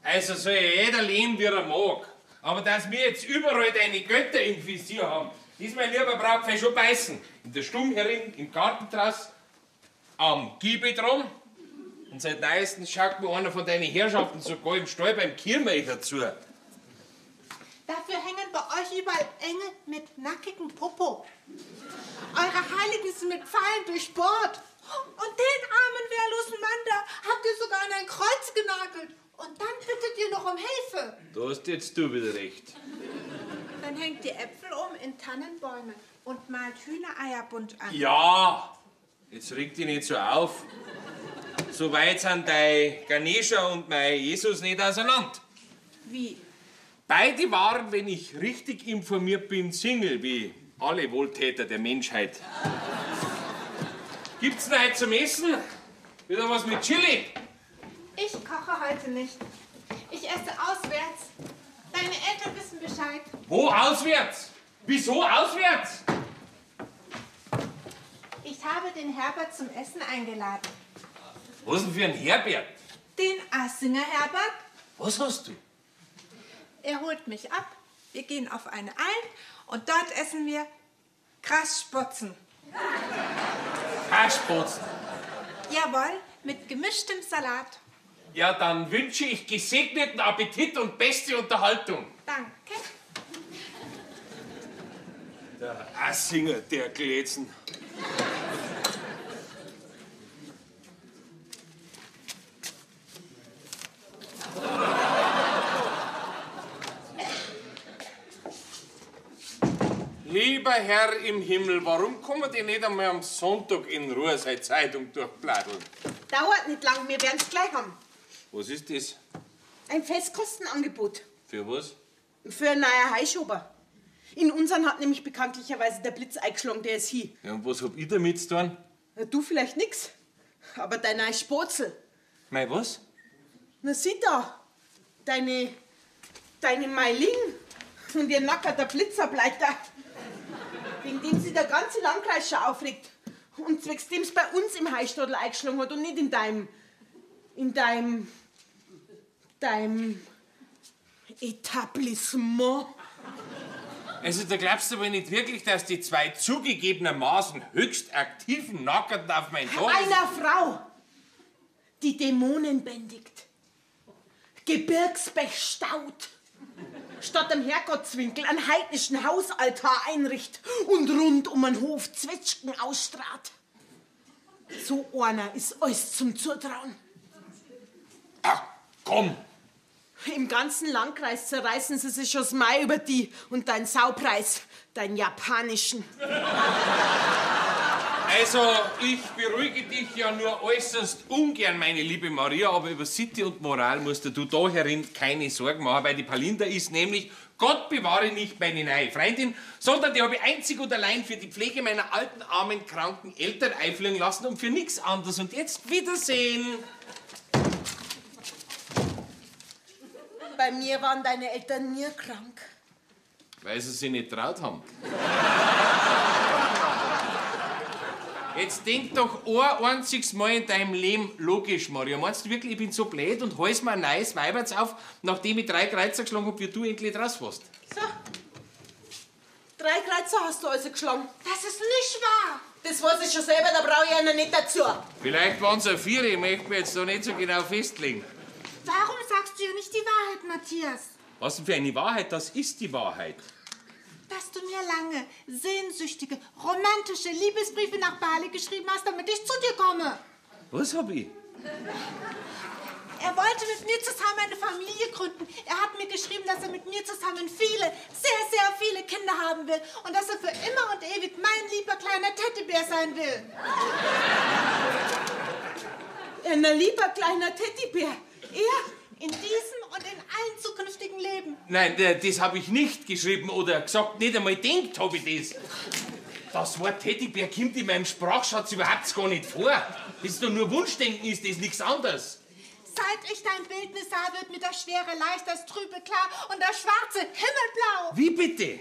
Also soll ja jeder leben, wie er mag. Aber dass wir jetzt überall deine Götter im Visier haben, ist mein lieber Brautfei schon beißen. In der Stube herin, im Gartentrass, am Giebeltrom. Und seit neuestem schaut mir einer von deinen Herrschaften sogar im Stall beim Kirmelcher zu. Dafür hängen bei euch überall Engel mit nackigem Popo. Eure Heiligen sind mit Pfeilen durchbohrt. Und den armen, wehrlosen Mann da habt ihr sogar an ein Kreuz genagelt. Und dann bittet ihr noch um Hilfe. Da hast jetzt du wieder recht. Dann hängt ihr Äpfel um in Tannenbäumen und malt Hühnereier bunt an. Ja, jetzt reg dich nicht so auf. So weit sind dein Ganesha und mein Jesus nicht auseinander. Wie? Beide waren, wenn ich richtig informiert bin, Single, wie alle Wohltäter der Menschheit. Gibt's denn heute zum Essen? Wieder was mit Chili? Ich koche heute nicht. Ich esse auswärts. Deine Eltern wissen Bescheid. Wo auswärts? Wieso auswärts? Ich habe den Herbert zum Essen eingeladen. Was denn für ein Herbert? Den Assinger Herbert. Was hast du? Er holt mich ab. Wir gehen auf eine Alm und dort essen wir Grasspotzen. Grasspotzen? Jawohl, mit gemischtem Salat. Ja, dann wünsche ich gesegneten Appetit und beste Unterhaltung. Danke. Der Assinger, der Glätzen. Lieber Herr im Himmel, warum kann man denn nicht einmal am Sonntag in Ruhe seine Zeitung durchbladdeln? Dauert nicht lang, wir werden's gleich haben. Was ist das? Ein Festkostenangebot. Für was? Für einen neuen Heischober. In unseren hat nämlich bekanntlicherweise der Blitz eingeschlagen, der ist hier. Ja, und was hab ich damit zu tun? Na, du vielleicht nix, aber dein neuer Spotzel. Mein was? Na, sieh da, deine Meiling und ihr nackerter Blitzableiter, wegen dem sich der ganze Landkreis schon aufregt und zwecks dem's bei uns im Heistadl eingeschlagen hat und nicht in deinem Etablissement. Also da glaubst du aber nicht wirklich, dass die zwei zugegebenermaßen höchst aktiven Nackerten auf mein Tor... Einer Frau, die Dämonen bändigt, Gebirgsbech staut, Statt am Herrgottswinkel einen heidnischen Hausaltar einricht und rund um den Hof Zwetschgen ausstrahlt. So einer ist alles zum Zutrauen. Ach, komm! Im ganzen Landkreis zerreißen sie sich schon Mai über die und deinen Saupreis, deinen japanischen. Also, ich beruhige dich ja nur äußerst ungern, meine liebe Maria, aber über Sitte und Moral musst du da herin keine Sorgen machen, weil die Palinda ist nämlich, Gott bewahre nicht meine neue Freundin, sondern die habe ich einzig und allein für die Pflege meiner alten, armen, kranken Eltern einfliegen lassen und für nichts anderes. Und jetzt Wiedersehen! Bei mir waren deine Eltern nie krank. Weil sie sich nicht traut haben. Jetzt denk doch ein einziges Mal in deinem Leben logisch, Maria. Meinst du wirklich, ich bin so blöd und hals mir ein neues Weiberts auf, nachdem ich 3 Kreuzer geschlagen hab, wie du endlich raus warst? So. 3 Kreuzer hast du also geschlagen. Das ist nicht wahr. Das weiß ich schon selber, da brauche ich einer nicht dazu. Vielleicht waren's auch 4, ich möchte mich jetzt da nicht so genau festlegen. Warum sagst du ihr nicht die Wahrheit, Matthias? Was denn für eine Wahrheit? Das ist die Wahrheit. Dass du mir lange, sehnsüchtige, romantische Liebesbriefe nach Bali geschrieben hast, damit ich zu dir komme. Was hab ich? Er wollte mit mir zusammen eine Familie gründen. Er hat mir geschrieben, dass er mit mir zusammen viele, sehr, sehr viele Kinder haben will und dass er für immer und ewig mein lieber kleiner Teddybär sein will. Ein lieber kleiner Teddybär. Er? In diesem und in allen zukünftigen Leben. Nein, das habe ich nicht geschrieben oder gesagt, nicht einmal denkt habe ich das. Das Wort Teddybär kommt in meinem Sprachschatz überhaupt gar nicht vor. Das ist doch nur Wunschdenken, ist das nichts anderes. Seit ich dein Bildnis sah, wird mir das Schwere leicht, das Trübe klar und das Schwarze himmelblau. Wie bitte?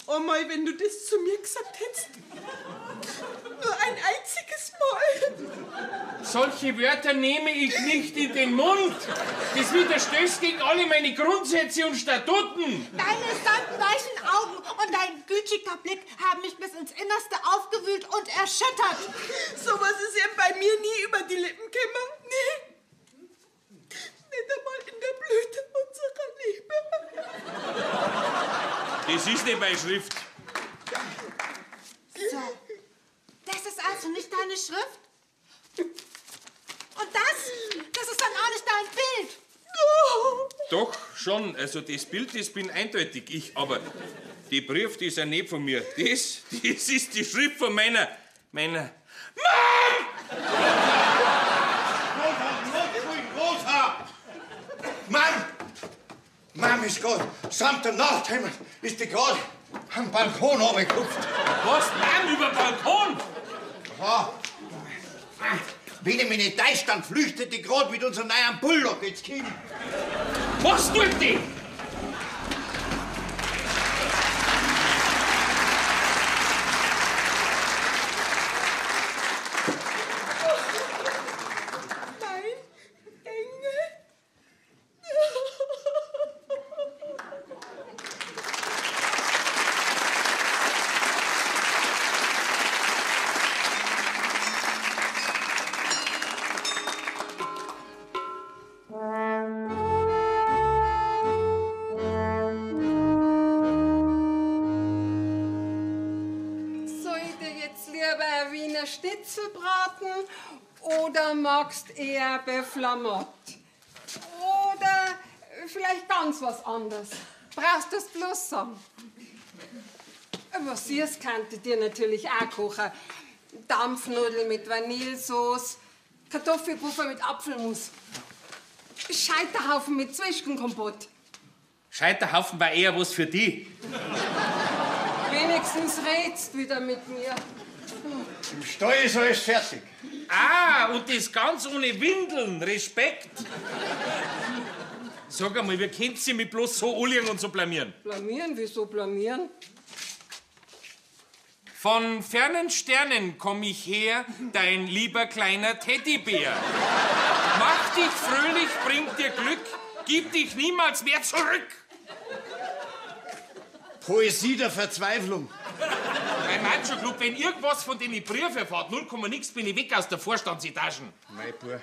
Oh mei, wenn du das zu mir gesagt hättest. Nur ein einziges Mal. Solche Wörter nehme ich nicht in den Mund. Das widerstößt gegen alle meine Grundsätze und Statuten. Deine sandweichen Augen und dein gütiger Blick haben mich bis ins Innerste aufgewühlt und erschüttert. Sowas ist eben bei mir nie über die Lippen gekommen. Nie. Nicht einmal in der Blüte unserer Liebe. Das ist nicht meine Schrift. So, das ist also nicht deine Schrift? Und das ist dann auch nicht dein Bild. Doch, schon. Also das Bild, das bin eindeutig ich. Aber die Brief, die ist ja nicht von mir. Das ist die Schrift von meiner Mom! Rosa! Mann! Mom ist grad samt der Nacht ist die grad am Balkon runtergekupft. Was? Mom, über den Balkon? Ja. Wenn ich mich nicht täusche, dann flüchtet die grad mit unserem neuen Bulldog ins Kino. Was tut die? Schnitzel braten oder magst eher Beflamott? Oder vielleicht ganz was anderes. Brauchst du es bloß sagen? Was süß kannte dir natürlich auch kochen. Dampfnudeln mit Vanillesauce, Kartoffelpuffer mit Apfelmus, Scheiterhaufen mit Zwetschgenkompott. Scheiterhaufen war eher was für die. Wenigstens redst wieder mit mir. Im Stall ist alles fertig. Ah, und das ganz ohne Windeln. Respekt. Sag einmal, wie könnt ihr mich bloß so anlegen und so blamieren? Blamieren? Wieso blamieren? Von fernen Sternen komm ich her, dein lieber kleiner Teddybär. Mach dich fröhlich, bring dir Glück, gib dich niemals mehr zurück. Poesie der Verzweiflung. Mein Macho Club, wenn irgendwas von den Briefen erfahrt, 0, nix, bin ich weg aus der Vorstandsetagen. Mein Bub,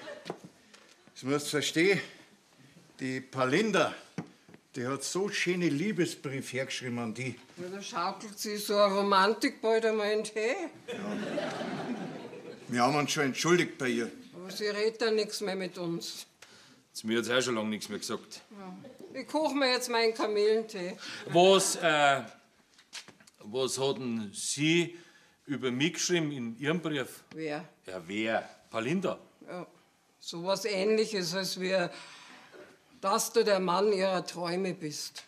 das musst du verstehen. Die Palinda, Die hat so schöne Liebesbrief hergeschrieben an die. Ja, da schaukelt sich so eine Romantik bald einmal in den Tee. Ja. Wir haben uns schon entschuldigt bei ihr. Aber sie redet ja nichts mehr mit uns. Zu mir hat sie auch schon lange nichts mehr gesagt. Ja. Ich koche mir jetzt meinen Kamillentee. Was hat denn sie über mich geschrieben in ihrem Brief? Wer? Ja, wer? Palinda. Ja, so was Ähnliches, als wir, dass du der Mann ihrer Träume bist.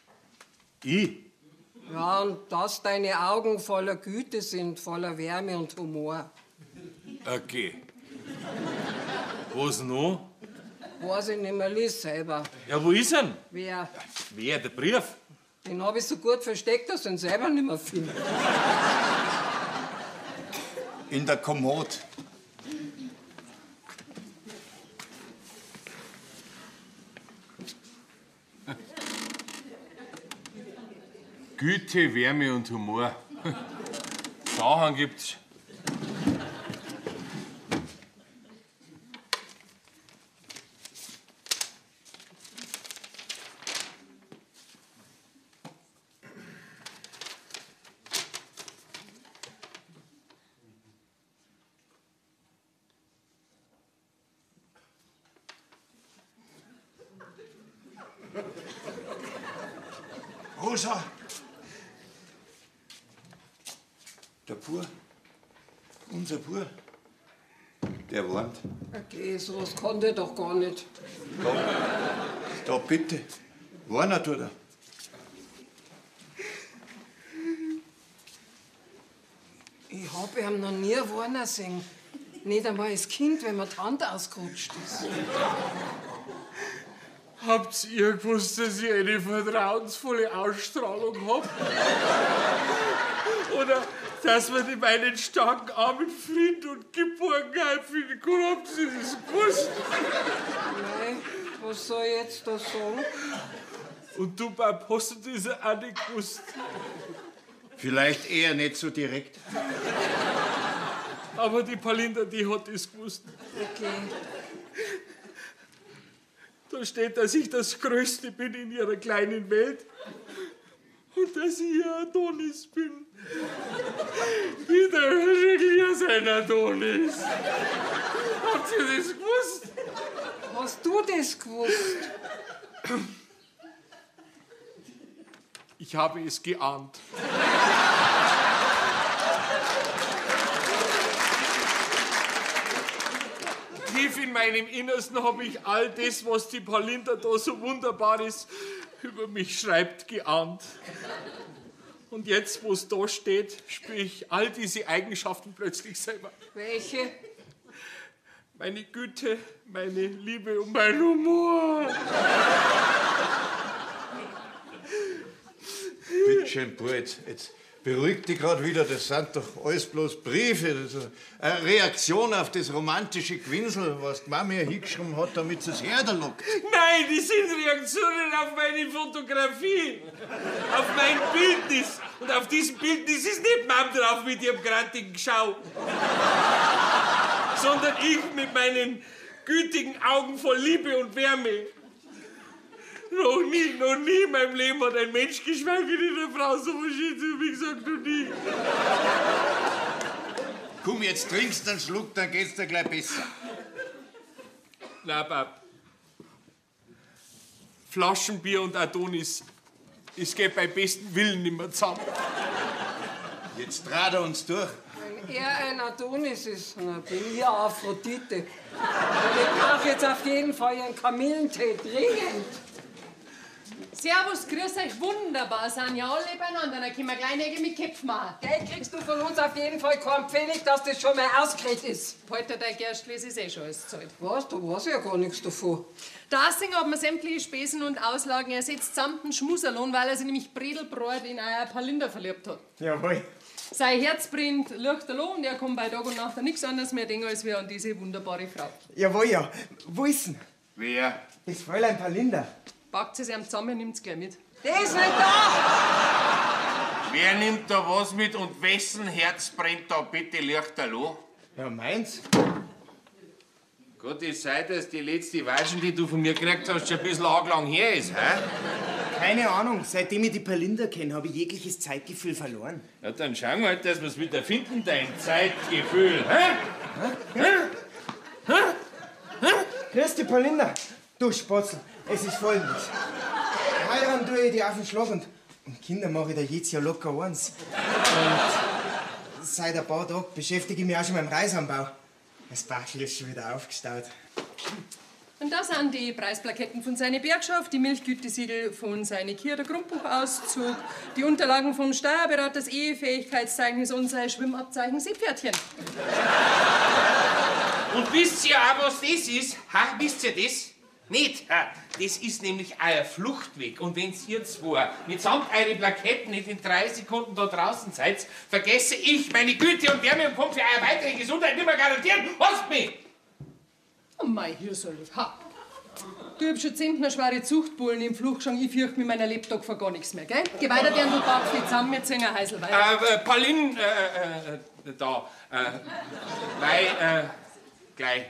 Ich? Ja, und dass deine Augen voller Güte sind, voller Wärme und Humor. Okay. Was noch? Weiß ich nicht mehr, lies selber. Ja, wo ist er? Wer? Wer? Der Brief? Den hab ich so gut versteckt, dass ich ihn selber nicht mehr finde. In der Kommode. Güte, Wärme und Humor. Sachen gibt's. Rosa! Der Bub, unser Bub, der warnt. Okay, sowas kann der doch gar nicht. Da bitte, warnen tut er. Ich hab ihn noch nie warnen sehen. Nicht einmal als Kind, wenn mir die Hand ausgerutscht ist. Habt ihr gewusst, dass ich eine vertrauensvolle Ausstrahlung hab? Oder dass man in meinen starken Armen Fried und Geborgenheit finden kann? Habt ihr das gewusst? Nein, was soll ich jetzt da sagen? Und du, Bab, hast du das auch nicht gewusst? Vielleicht eher nicht so direkt. Aber die Palinda, die hat das gewusst. Okay. Da steht, dass ich das Größte bin in ihrer kleinen Welt und dass ich ihr Adonis bin. Ich darf wirklich sein Adonis. Habt ihr das gewusst? Hast du das gewusst? Ich habe es geahnt. Tief in meinem Innersten habe ich all das, was die Palinda da so Wunderbares über mich schreibt, geahnt. Und jetzt, wo es da steht, spüre ich all diese Eigenschaften plötzlich selber. Welche? Meine Güte, meine Liebe und mein Humor. Bitte schön, Bub, jetzt beruhig dich grad wieder, das sind doch alles bloß Briefe. Das ist eine Reaktion auf das romantische Gewinsel, was die Mami hingeschrieben hat, damit sie es herlockt. Nein, die sind Reaktionen auf meine Fotografie, auf mein Bildnis. Und auf diesem Bildnis ist nicht Mom drauf mit ihrem grantigen Schau, sondern ich mit meinen gütigen Augen voll Liebe und Wärme. Noch nie in meinem Leben hat ein Mensch, geschweige denn eine Frau, so was Schönes zu mir gesagt, noch nie. Komm, jetzt trinkst du einen Schluck, dann geht's dir gleich besser. Na, Bab. Flaschenbier und Adonis, es geht bei bestem Willen nicht mehr zusammen. Jetzt trat er uns durch. Wenn er ein Adonis ist, dann bin ich eine Aphrodite. Und ich brauche jetzt auf jeden Fall einen Kamillentee, dringend. Servus, grüß euch, wunderbar, sind ja alle beieinander. Dann können wir gleich Nägel mit Köpfen machen. Geld kriegst du von uns auf jeden Fall keinen Pfennig, dass das schon mal ausgeredet ist. Heute dein Gerstl, ist eh schon alles gezahlt. Was? Da weiß ich ja gar nichts davon. Der Assinger hat mir sämtliche Spesen und Auslagen ersetzt samt dem Schmuserlohn, weil er sich nämlich Bredelbrot in euer Palinda verliebt hat. Jawohl. Sein Herz brennt lichterloh und er kann bei Tag und Nacht an nichts anderes mehr denken als wir an diese wunderbare Frau. Jawohl, ja. Wo ist denn? Wer? Das Fräulein Palinda. Packt es ihm zusammen, nimmt's gleich mit. Der ist nicht da! Wer nimmt da was mit und wessen Herz brennt da bitte lichterloh? Ja, meins. Gott, es sei, dass die letzte Waschen, die du von mir gekriegt hast, schon ein bisschen arg lang her ist, hä? Keine Ahnung, seitdem ich die Palinda kenne, habe ich jegliches Zeitgefühl verloren. Ja, dann schauen wir halt, dass wir's wieder finden, dein Zeitgefühl. Hä? Hä? Hä? Hä? Grüß dich, Palinda. Du Spatzel, es ist folgendes. Heiraten tue ich dich auf den Schlag und Kinder mache ich dir jedes Jahr locker eins. Und seit ein paar Tagen beschäftige ich mich auch schon mit dem Reisanbau. Das Bachel ist schon wieder aufgestaut. Und da sind die Preisplaketten von seiner Bergschaft, die Milchgütesiegel von seiner Kirche, der Grundbuchauszug, die Unterlagen vom Steuerberater, das Ehefähigkeitszeugnis und sein Schwimmabzeichen Seepferdchen. Und wisst ihr auch, was das ist? Ha, wisst ihr das? Nicht? Ha, das ist nämlich euer Fluchtweg. Und wenn ihr zwei mitsamt eure Plaketten nicht in 3 Sekunden da draußen seid, vergesse ich meine Güte und Wärme und kann für eure weitere Gesundheit nicht mehr garantieren. Lasst mich! Oh mei, hier soll ich. Ha! Du hab schon 10 schwere Zuchtbullen im Fluchtschrank. Ich fürchte mit meiner Lebtag vor gar nichts mehr, gell? Geh weiter, Dirndl, pack dich zusammen, wir ziehen ein Häusl weiter. Pauline, da. Weil, gleich.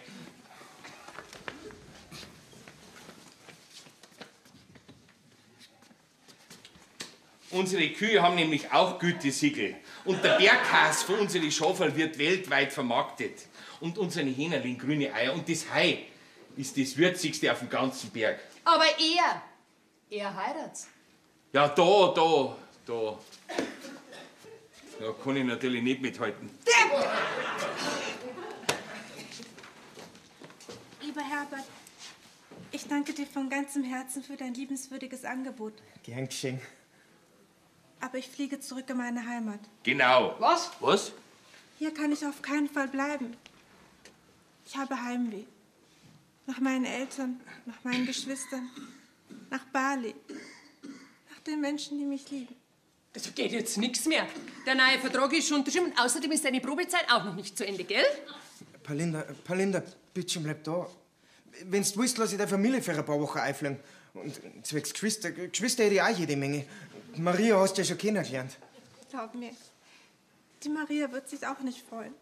Unsere Kühe haben nämlich auch Gütesiegel. Und der Bergkäse von unseren Schaferl wird weltweit vermarktet. Und unsere Hähner legen grüne Eier. Und das Hai ist das Würzigste auf dem ganzen Berg. Aber er heiratet's. Ja, da. Da kann ich natürlich nicht mithalten. Lieber Herbert, ich danke dir von ganzem Herzen für dein liebenswürdiges Angebot. Gern geschehen. Aber ich fliege zurück in meine Heimat. Genau. Was? Was? Hier kann ich auf keinen Fall bleiben. Ich habe Heimweh. Nach meinen Eltern, nach meinen Geschwistern, nach Bali, nach den Menschen, die mich lieben. Das geht jetzt nichts mehr. Der neue Vertrag ist schon unterschrieben und außerdem ist deine Probezeit auch noch nicht zu Ende, gell? Palinda, Palinda, bitte schön, bleib da. Wenn du willst, lass ich deine Familie für ein paar Wochen einfliegen. Und zwecks Geschwister, Geschwister hätte ich auch jede Menge. Maria hast du ja schon kennengelernt. Glaub mir, die Maria wird sich auch nicht freuen.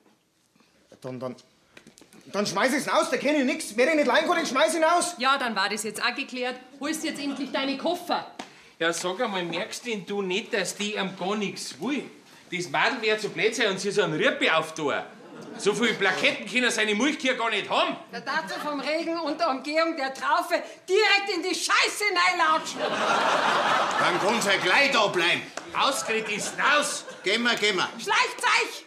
Dann schmeiß ich's aus, da kenn ich nix. Wer ich nicht leiden kann, den schmeiß ich ihn aus. Ja, dann war das jetzt auch geklärt. Holst jetzt endlich deine Koffer. Ja, sag einmal, merkst denn du nicht, dass die ihm gar nichts will? Das Madel wär zu blöd sein und sie so einen Rippe auftun. So viele Plaketten können seine Milchkühe gar nicht haben. Da dazu vom Regen und der Umgehung der Traufe direkt in die Scheiße reinlatschen. Dann kann's ja gleich da bleiben. Ausgeredet ist raus. Gehen wir, gehen wir. Schleicht euch!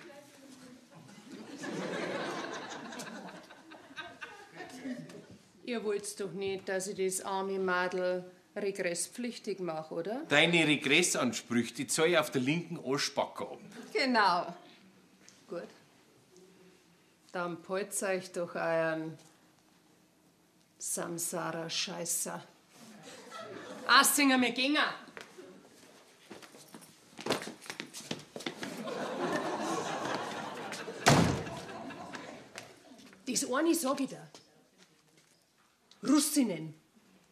Ihr wollt's doch nicht, dass ich das arme Madel regresspflichtig mache, oder? Deine Regressansprüche, die zahl ich auf der linken Arschbacke ab. Genau. Gut. Dann polz euch doch euren Samsara-Scheißer. Assinger, wir gingen. Das eine sag ich dir. Russinnen,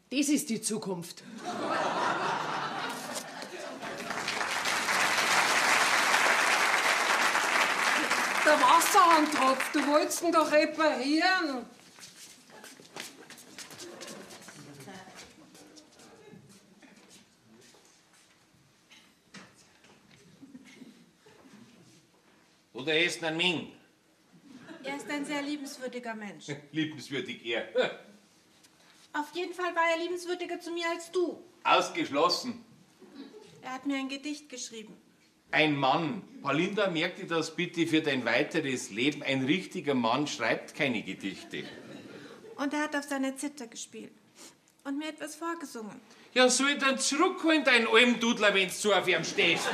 das ist die Zukunft. Der Wasserhahn tropft, du wolltest ihn doch reparieren. Oder er ist ein Ming. Er ist ein sehr liebenswürdiger Mensch. Liebenswürdig er. Auf jeden Fall war er liebenswürdiger zu mir als du. Ausgeschlossen. Er hat mir ein Gedicht geschrieben. Ein Mann. Palinda, merk dir das bitte für dein weiteres Leben. Ein richtiger Mann schreibt keine Gedichte. Und er hat auf seiner Zither gespielt und mir etwas vorgesungen. Ja, soll ich dann zurückholen, deinen alten Dudler, wenn du zu auf ihm stehst?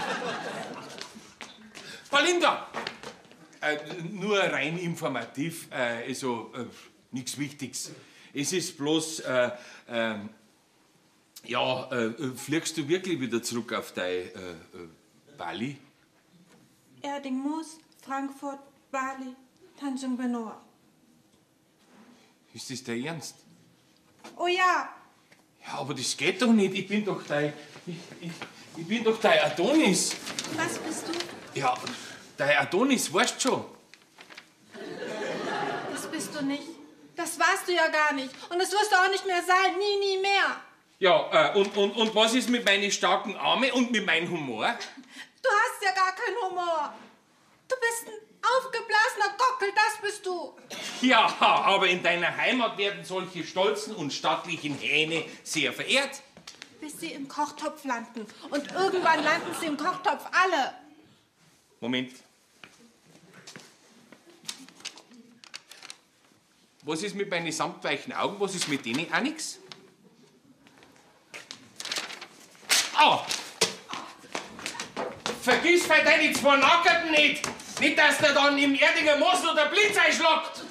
Palinda! Nur rein informativ, also nichts Wichtiges. Es ist bloß, fliegst du wirklich wieder zurück auf dein Bali? Erding-Moos, Frankfurt, Bali, Tanjung Benoa. Ist das der Ernst? Oh ja! Ja, aber das geht doch nicht. Ich bin doch dein... Ich bin doch dein Adonis. Was bist du? Ja, dein Adonis, weißt du schon. Das bist du nicht. Das warst du ja gar nicht. Und das wirst du auch nicht mehr sein. Nie, nie mehr. Ja, und was ist mit meinen starken Armen und mit meinem Humor? Du hast ja gar keinen Humor. Du bist ein aufgeblasener Gockel, das bist du. Ja, aber in deiner Heimat werden solche stolzen und stattlichen Hähne sehr verehrt. Bis sie im Kochtopf landen. Und irgendwann landen sie im Kochtopf alle. Moment. Was ist mit meinen samtweichen Augen? Was ist mit denen auch nix? Ah! Vergiss bei deine zwei Nackerten nicht! Nicht, dass der dann im Erdinger Mosel der Blitz einschlagt!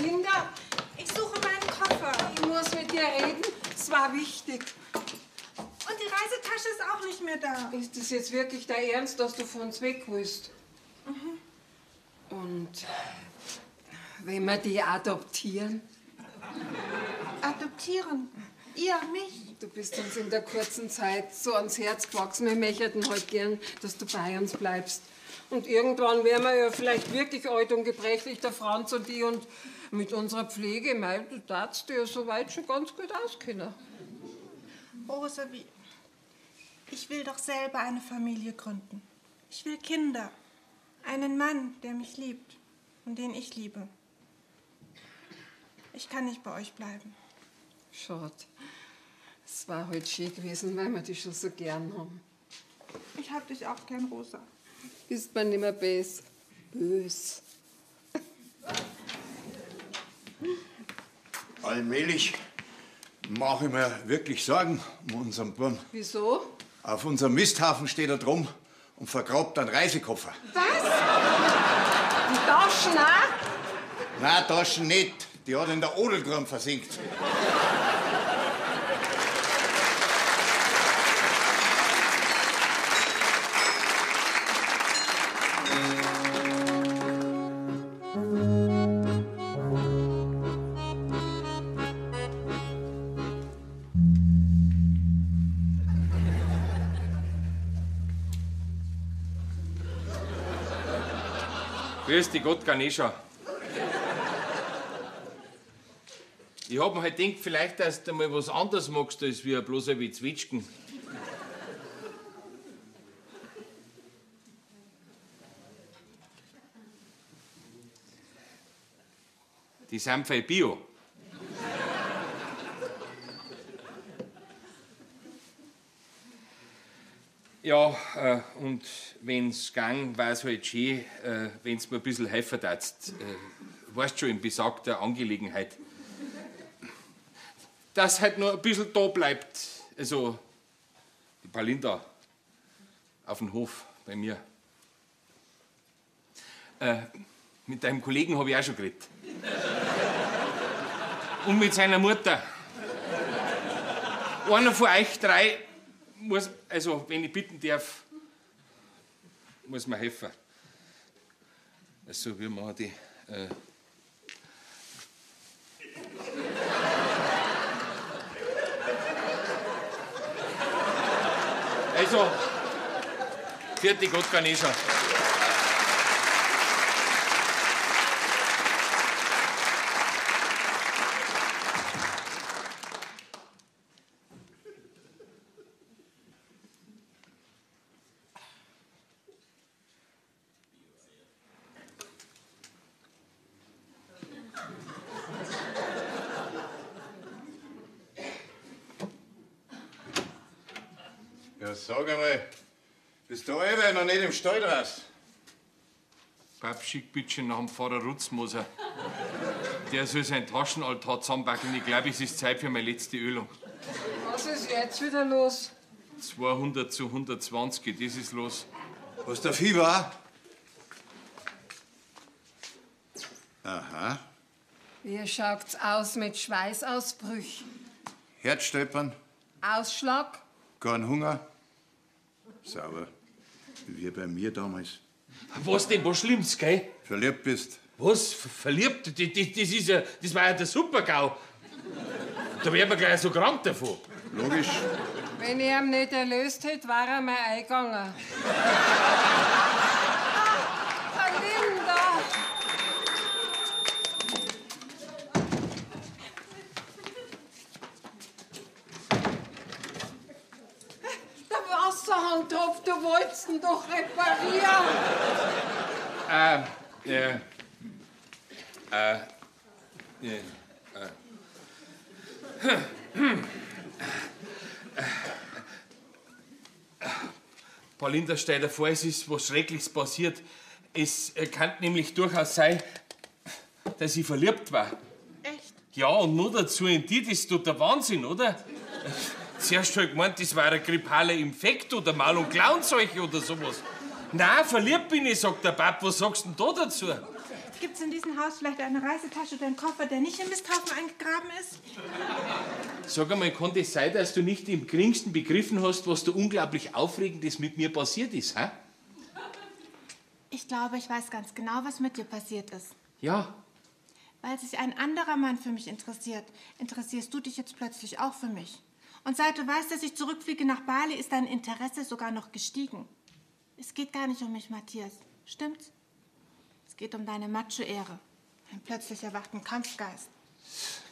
Linda, ich suche meinen Koffer. Ich muss mit dir reden. Es war wichtig. Und die Reisetasche ist auch nicht mehr da. Ist das jetzt wirklich der Ernst, dass du von uns weg willst? Mhm. Und wenn wir die adoptieren? Adoptieren? Ihr, mich? Du bist uns in der kurzen Zeit so ans Herz gewachsen. Wir möchten halt gern, dass du bei uns bleibst. Und irgendwann wären wir ja vielleicht wirklich alt und gebrechlich, der Franz und ich. Und mit unserer Pflege, mei, du darfst dir ja soweit schon ganz gut auskennen. Rosa, ich will doch selber eine Familie gründen. Ich will Kinder. Einen Mann, der mich liebt und den ich liebe. Ich kann nicht bei euch bleiben. Schade. Es war halt schön gewesen, weil wir dich schon so gern haben. Ich hab dich auch gern, Rosa. Bist man nimmer bös. Bös. Allmählich mache ich mir wirklich Sorgen um unseren Burm. Wieso? Auf unserem Misthaufen steht er drum und vergrabt einen Reisekoffer. Was? Die Taschen auch? Nein, Taschen nicht. Die hat in der Odelgrund versinkt. Grüß dich Gott, Ganesha. Ich hab mir halt gedacht, vielleicht, dass du mal was anderes magst, als wir bloß ein wenig Zwetschgen. Die sind fei Bio. Ja, und wenn's gang, war's halt schön, wenn's mir ein bisschen helfen darfst. Weißt schon, in besagter Angelegenheit. Dass halt nur ein bisschen da bleibt. Also, die Palinda auf dem Hof bei mir. Mit deinem Kollegen hab ich auch schon geredet. Und mit seiner Mutter. Einer von euch drei muss, also, wenn ich bitten darf, muss mir helfen. Also, wir machen die. Also, vierte Gott, Ganesha. Ja, sag einmal, bist du alle noch nicht im Stall draus? Pap, schick bitte nach dem Pfarrer Rutzmoser. Der soll seinen Taschenaltar zusammenpacken. Ich glaube, es ist Zeit für meine letzte Ölung. Was ist jetzt wieder los? 200 zu 120, das ist los. Hast du Fieber? Aha. Wie schaut's aus mit Schweißausbrüchen? Herzstolpern? Ausschlag? Kein Hunger. Sauber. Wie bei mir damals. Was denn? Was Schlimmes, gell? Verliebt bist. Was? Verliebt? Das ist ja, das war ja der Super-GAU. Da werden wir gleich so krank davon. Logisch. Wenn ich ihn nicht erlöst hätte, war er mir eingegangen. Linda! Der Wasserhahn tropft, du wolltest ihn doch reparieren. Paulinda, stell dir vor, es ist was Schreckliches passiert. Es kann nämlich durchaus sein, dass ich verliebt war. Echt? Ja, und nur dazu in die, das tut der Wahnsinn, oder? Zuerst hab ich gemeint, das war ein grippaler Infekt oder Maul- und Klauenseuche oder sowas. Nein, verliebt bin ich, sagt der Pap. Was sagst du denn da dazu? Gibt's in diesem Haus vielleicht eine Reisetasche oder einen Koffer, der nicht im Misthaufen eingegraben ist? Sag einmal, kann das sein, dass du nicht im geringsten begriffen hast, was da unglaublich Aufregendes mit mir passiert ist, hä? Ich glaube, ich weiß ganz genau, was mit dir passiert ist. Ja. Weil sich ein anderer Mann für mich interessiert, interessierst du dich jetzt plötzlich auch für mich. Und seit du weißt, dass ich zurückfliege nach Bali, ist dein Interesse sogar noch gestiegen. Es geht gar nicht um mich, Matthias. Stimmt's? Es geht um deine Macho-Ehre. Deinen plötzlich erwachten Kampfgeist.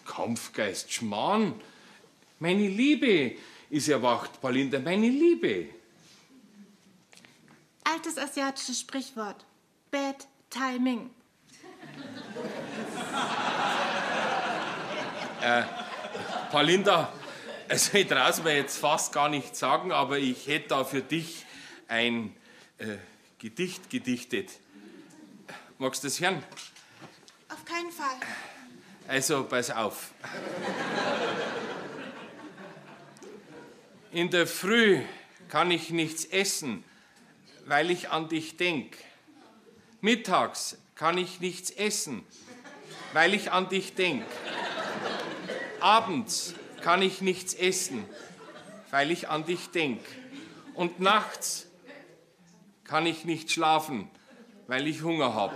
Kampfgeist, Schmarrn. Meine Liebe ist erwacht, Paulinda, meine Liebe. Altes asiatisches Sprichwort. Bad Timing. Paulinda, also ich trau's mir jetzt fast gar nicht sagen, aber ich hätte da für dich ein Gedicht gedichtet. Magst du das hören? Auf keinen Fall. Also, pass auf. In der Früh kann ich nichts essen, weil ich an dich denk. Mittags kann ich nichts essen, weil ich an dich denk. Abends kann ich nichts essen, weil ich an dich denk. Und nachts kann ich nicht schlafen, weil ich Hunger hab.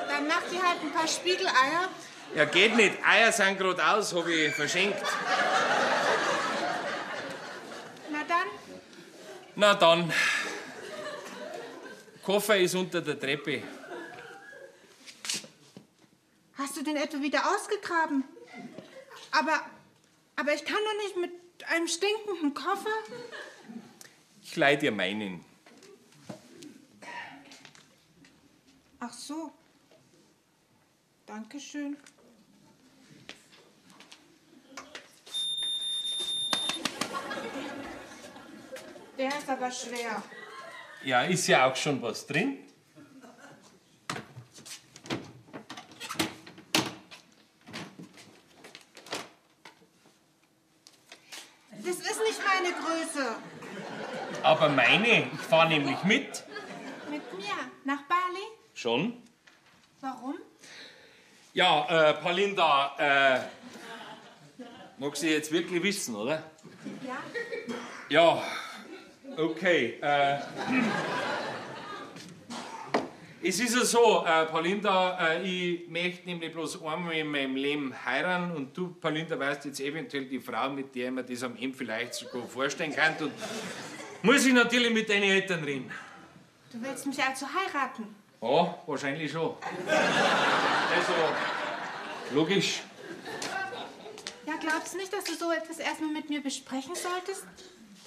Dann mach dir halt ein paar Spiegeleier. Ja, geht nicht. Eier sind grad aus, hab ich verschenkt. Na dann. Na dann. Koffer ist unter der Treppe. Hast du den etwa wieder ausgegraben? Aber ich kann doch nicht mit einem stinkenden Koffer. Ich leih dir meinen. Ach so. Dankeschön. Der ist aber schwer. Ja, ist ja auch schon was drin. Das ist nicht meine Größe. Aber meine, ich fahr nämlich mit. Mit mir? Nach Bali? Schon. Warum? Ja, Paulinda, magst du jetzt wirklich wissen, oder? Ja. Ja, okay. Es ist ja so, Paulinda, ich möchte nämlich bloß einmal in meinem Leben heiraten und du, Paulinda, weißt jetzt eventuell die Frau, mit der ich mir das am Ende vielleicht sogar vorstellen kann. Und muss ich natürlich mit deinen Eltern reden. Du willst mich also heiraten? Ja, wahrscheinlich schon. Also, logisch. Ja, glaubst du nicht, dass du so etwas erstmal mit mir besprechen solltest?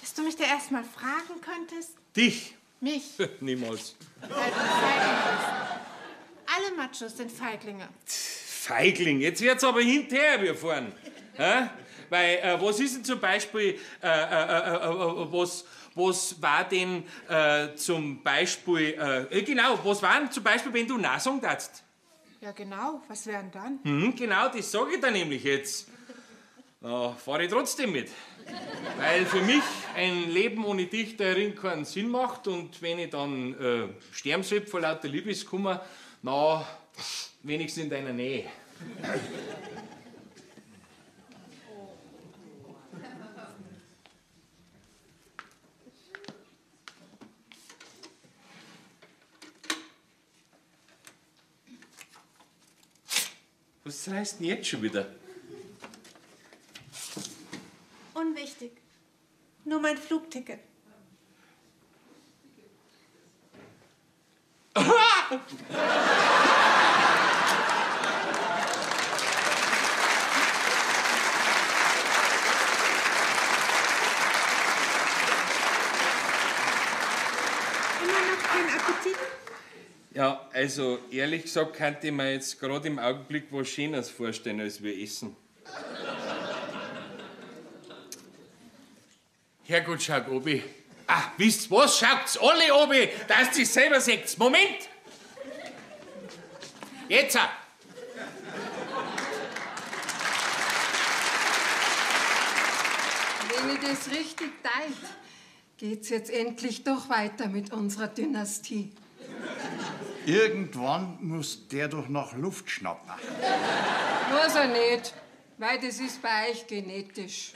Dass du mich da erstmal fragen könntest? Dich? Mich. Niemals. Weil du ein Feigling bist. Alle Machos sind Feiglinge. Feigling? Jetzt wird's aber hinterher, wir fahren. Hä? Weil, was ist denn zum Beispiel, was war denn zum Beispiel, genau, was war denn zum Beispiel, wenn du Nein sagen darfst? Ja, genau, was wäre denn dann? Genau, das sag ich dir nämlich jetzt. Na, fahre ich trotzdem mit. Weil für mich ein Leben ohne dich darin keinen Sinn macht und wenn ich dann sterben soll vor lauter Liebeskummer, na, wenigstens in deiner Nähe. Was reißt denn jetzt schon wieder? Unwichtig. Nur mein Flugticket. Immer noch kein Appetit? Ja, also ehrlich gesagt könnte ich mir jetzt gerade im Augenblick was Schöneres vorstellen, als wir essen. Herrgott, schaut obi. Ah, wisst was? Schaut's alle obi, dass ihr selber seht. Moment! Jetzt! Wenn ich das richtig teilt, geht's jetzt endlich doch weiter mit unserer Dynastie. Irgendwann muss der doch nach Luft schnappen. Muss er nicht, weil das ist bei euch genetisch.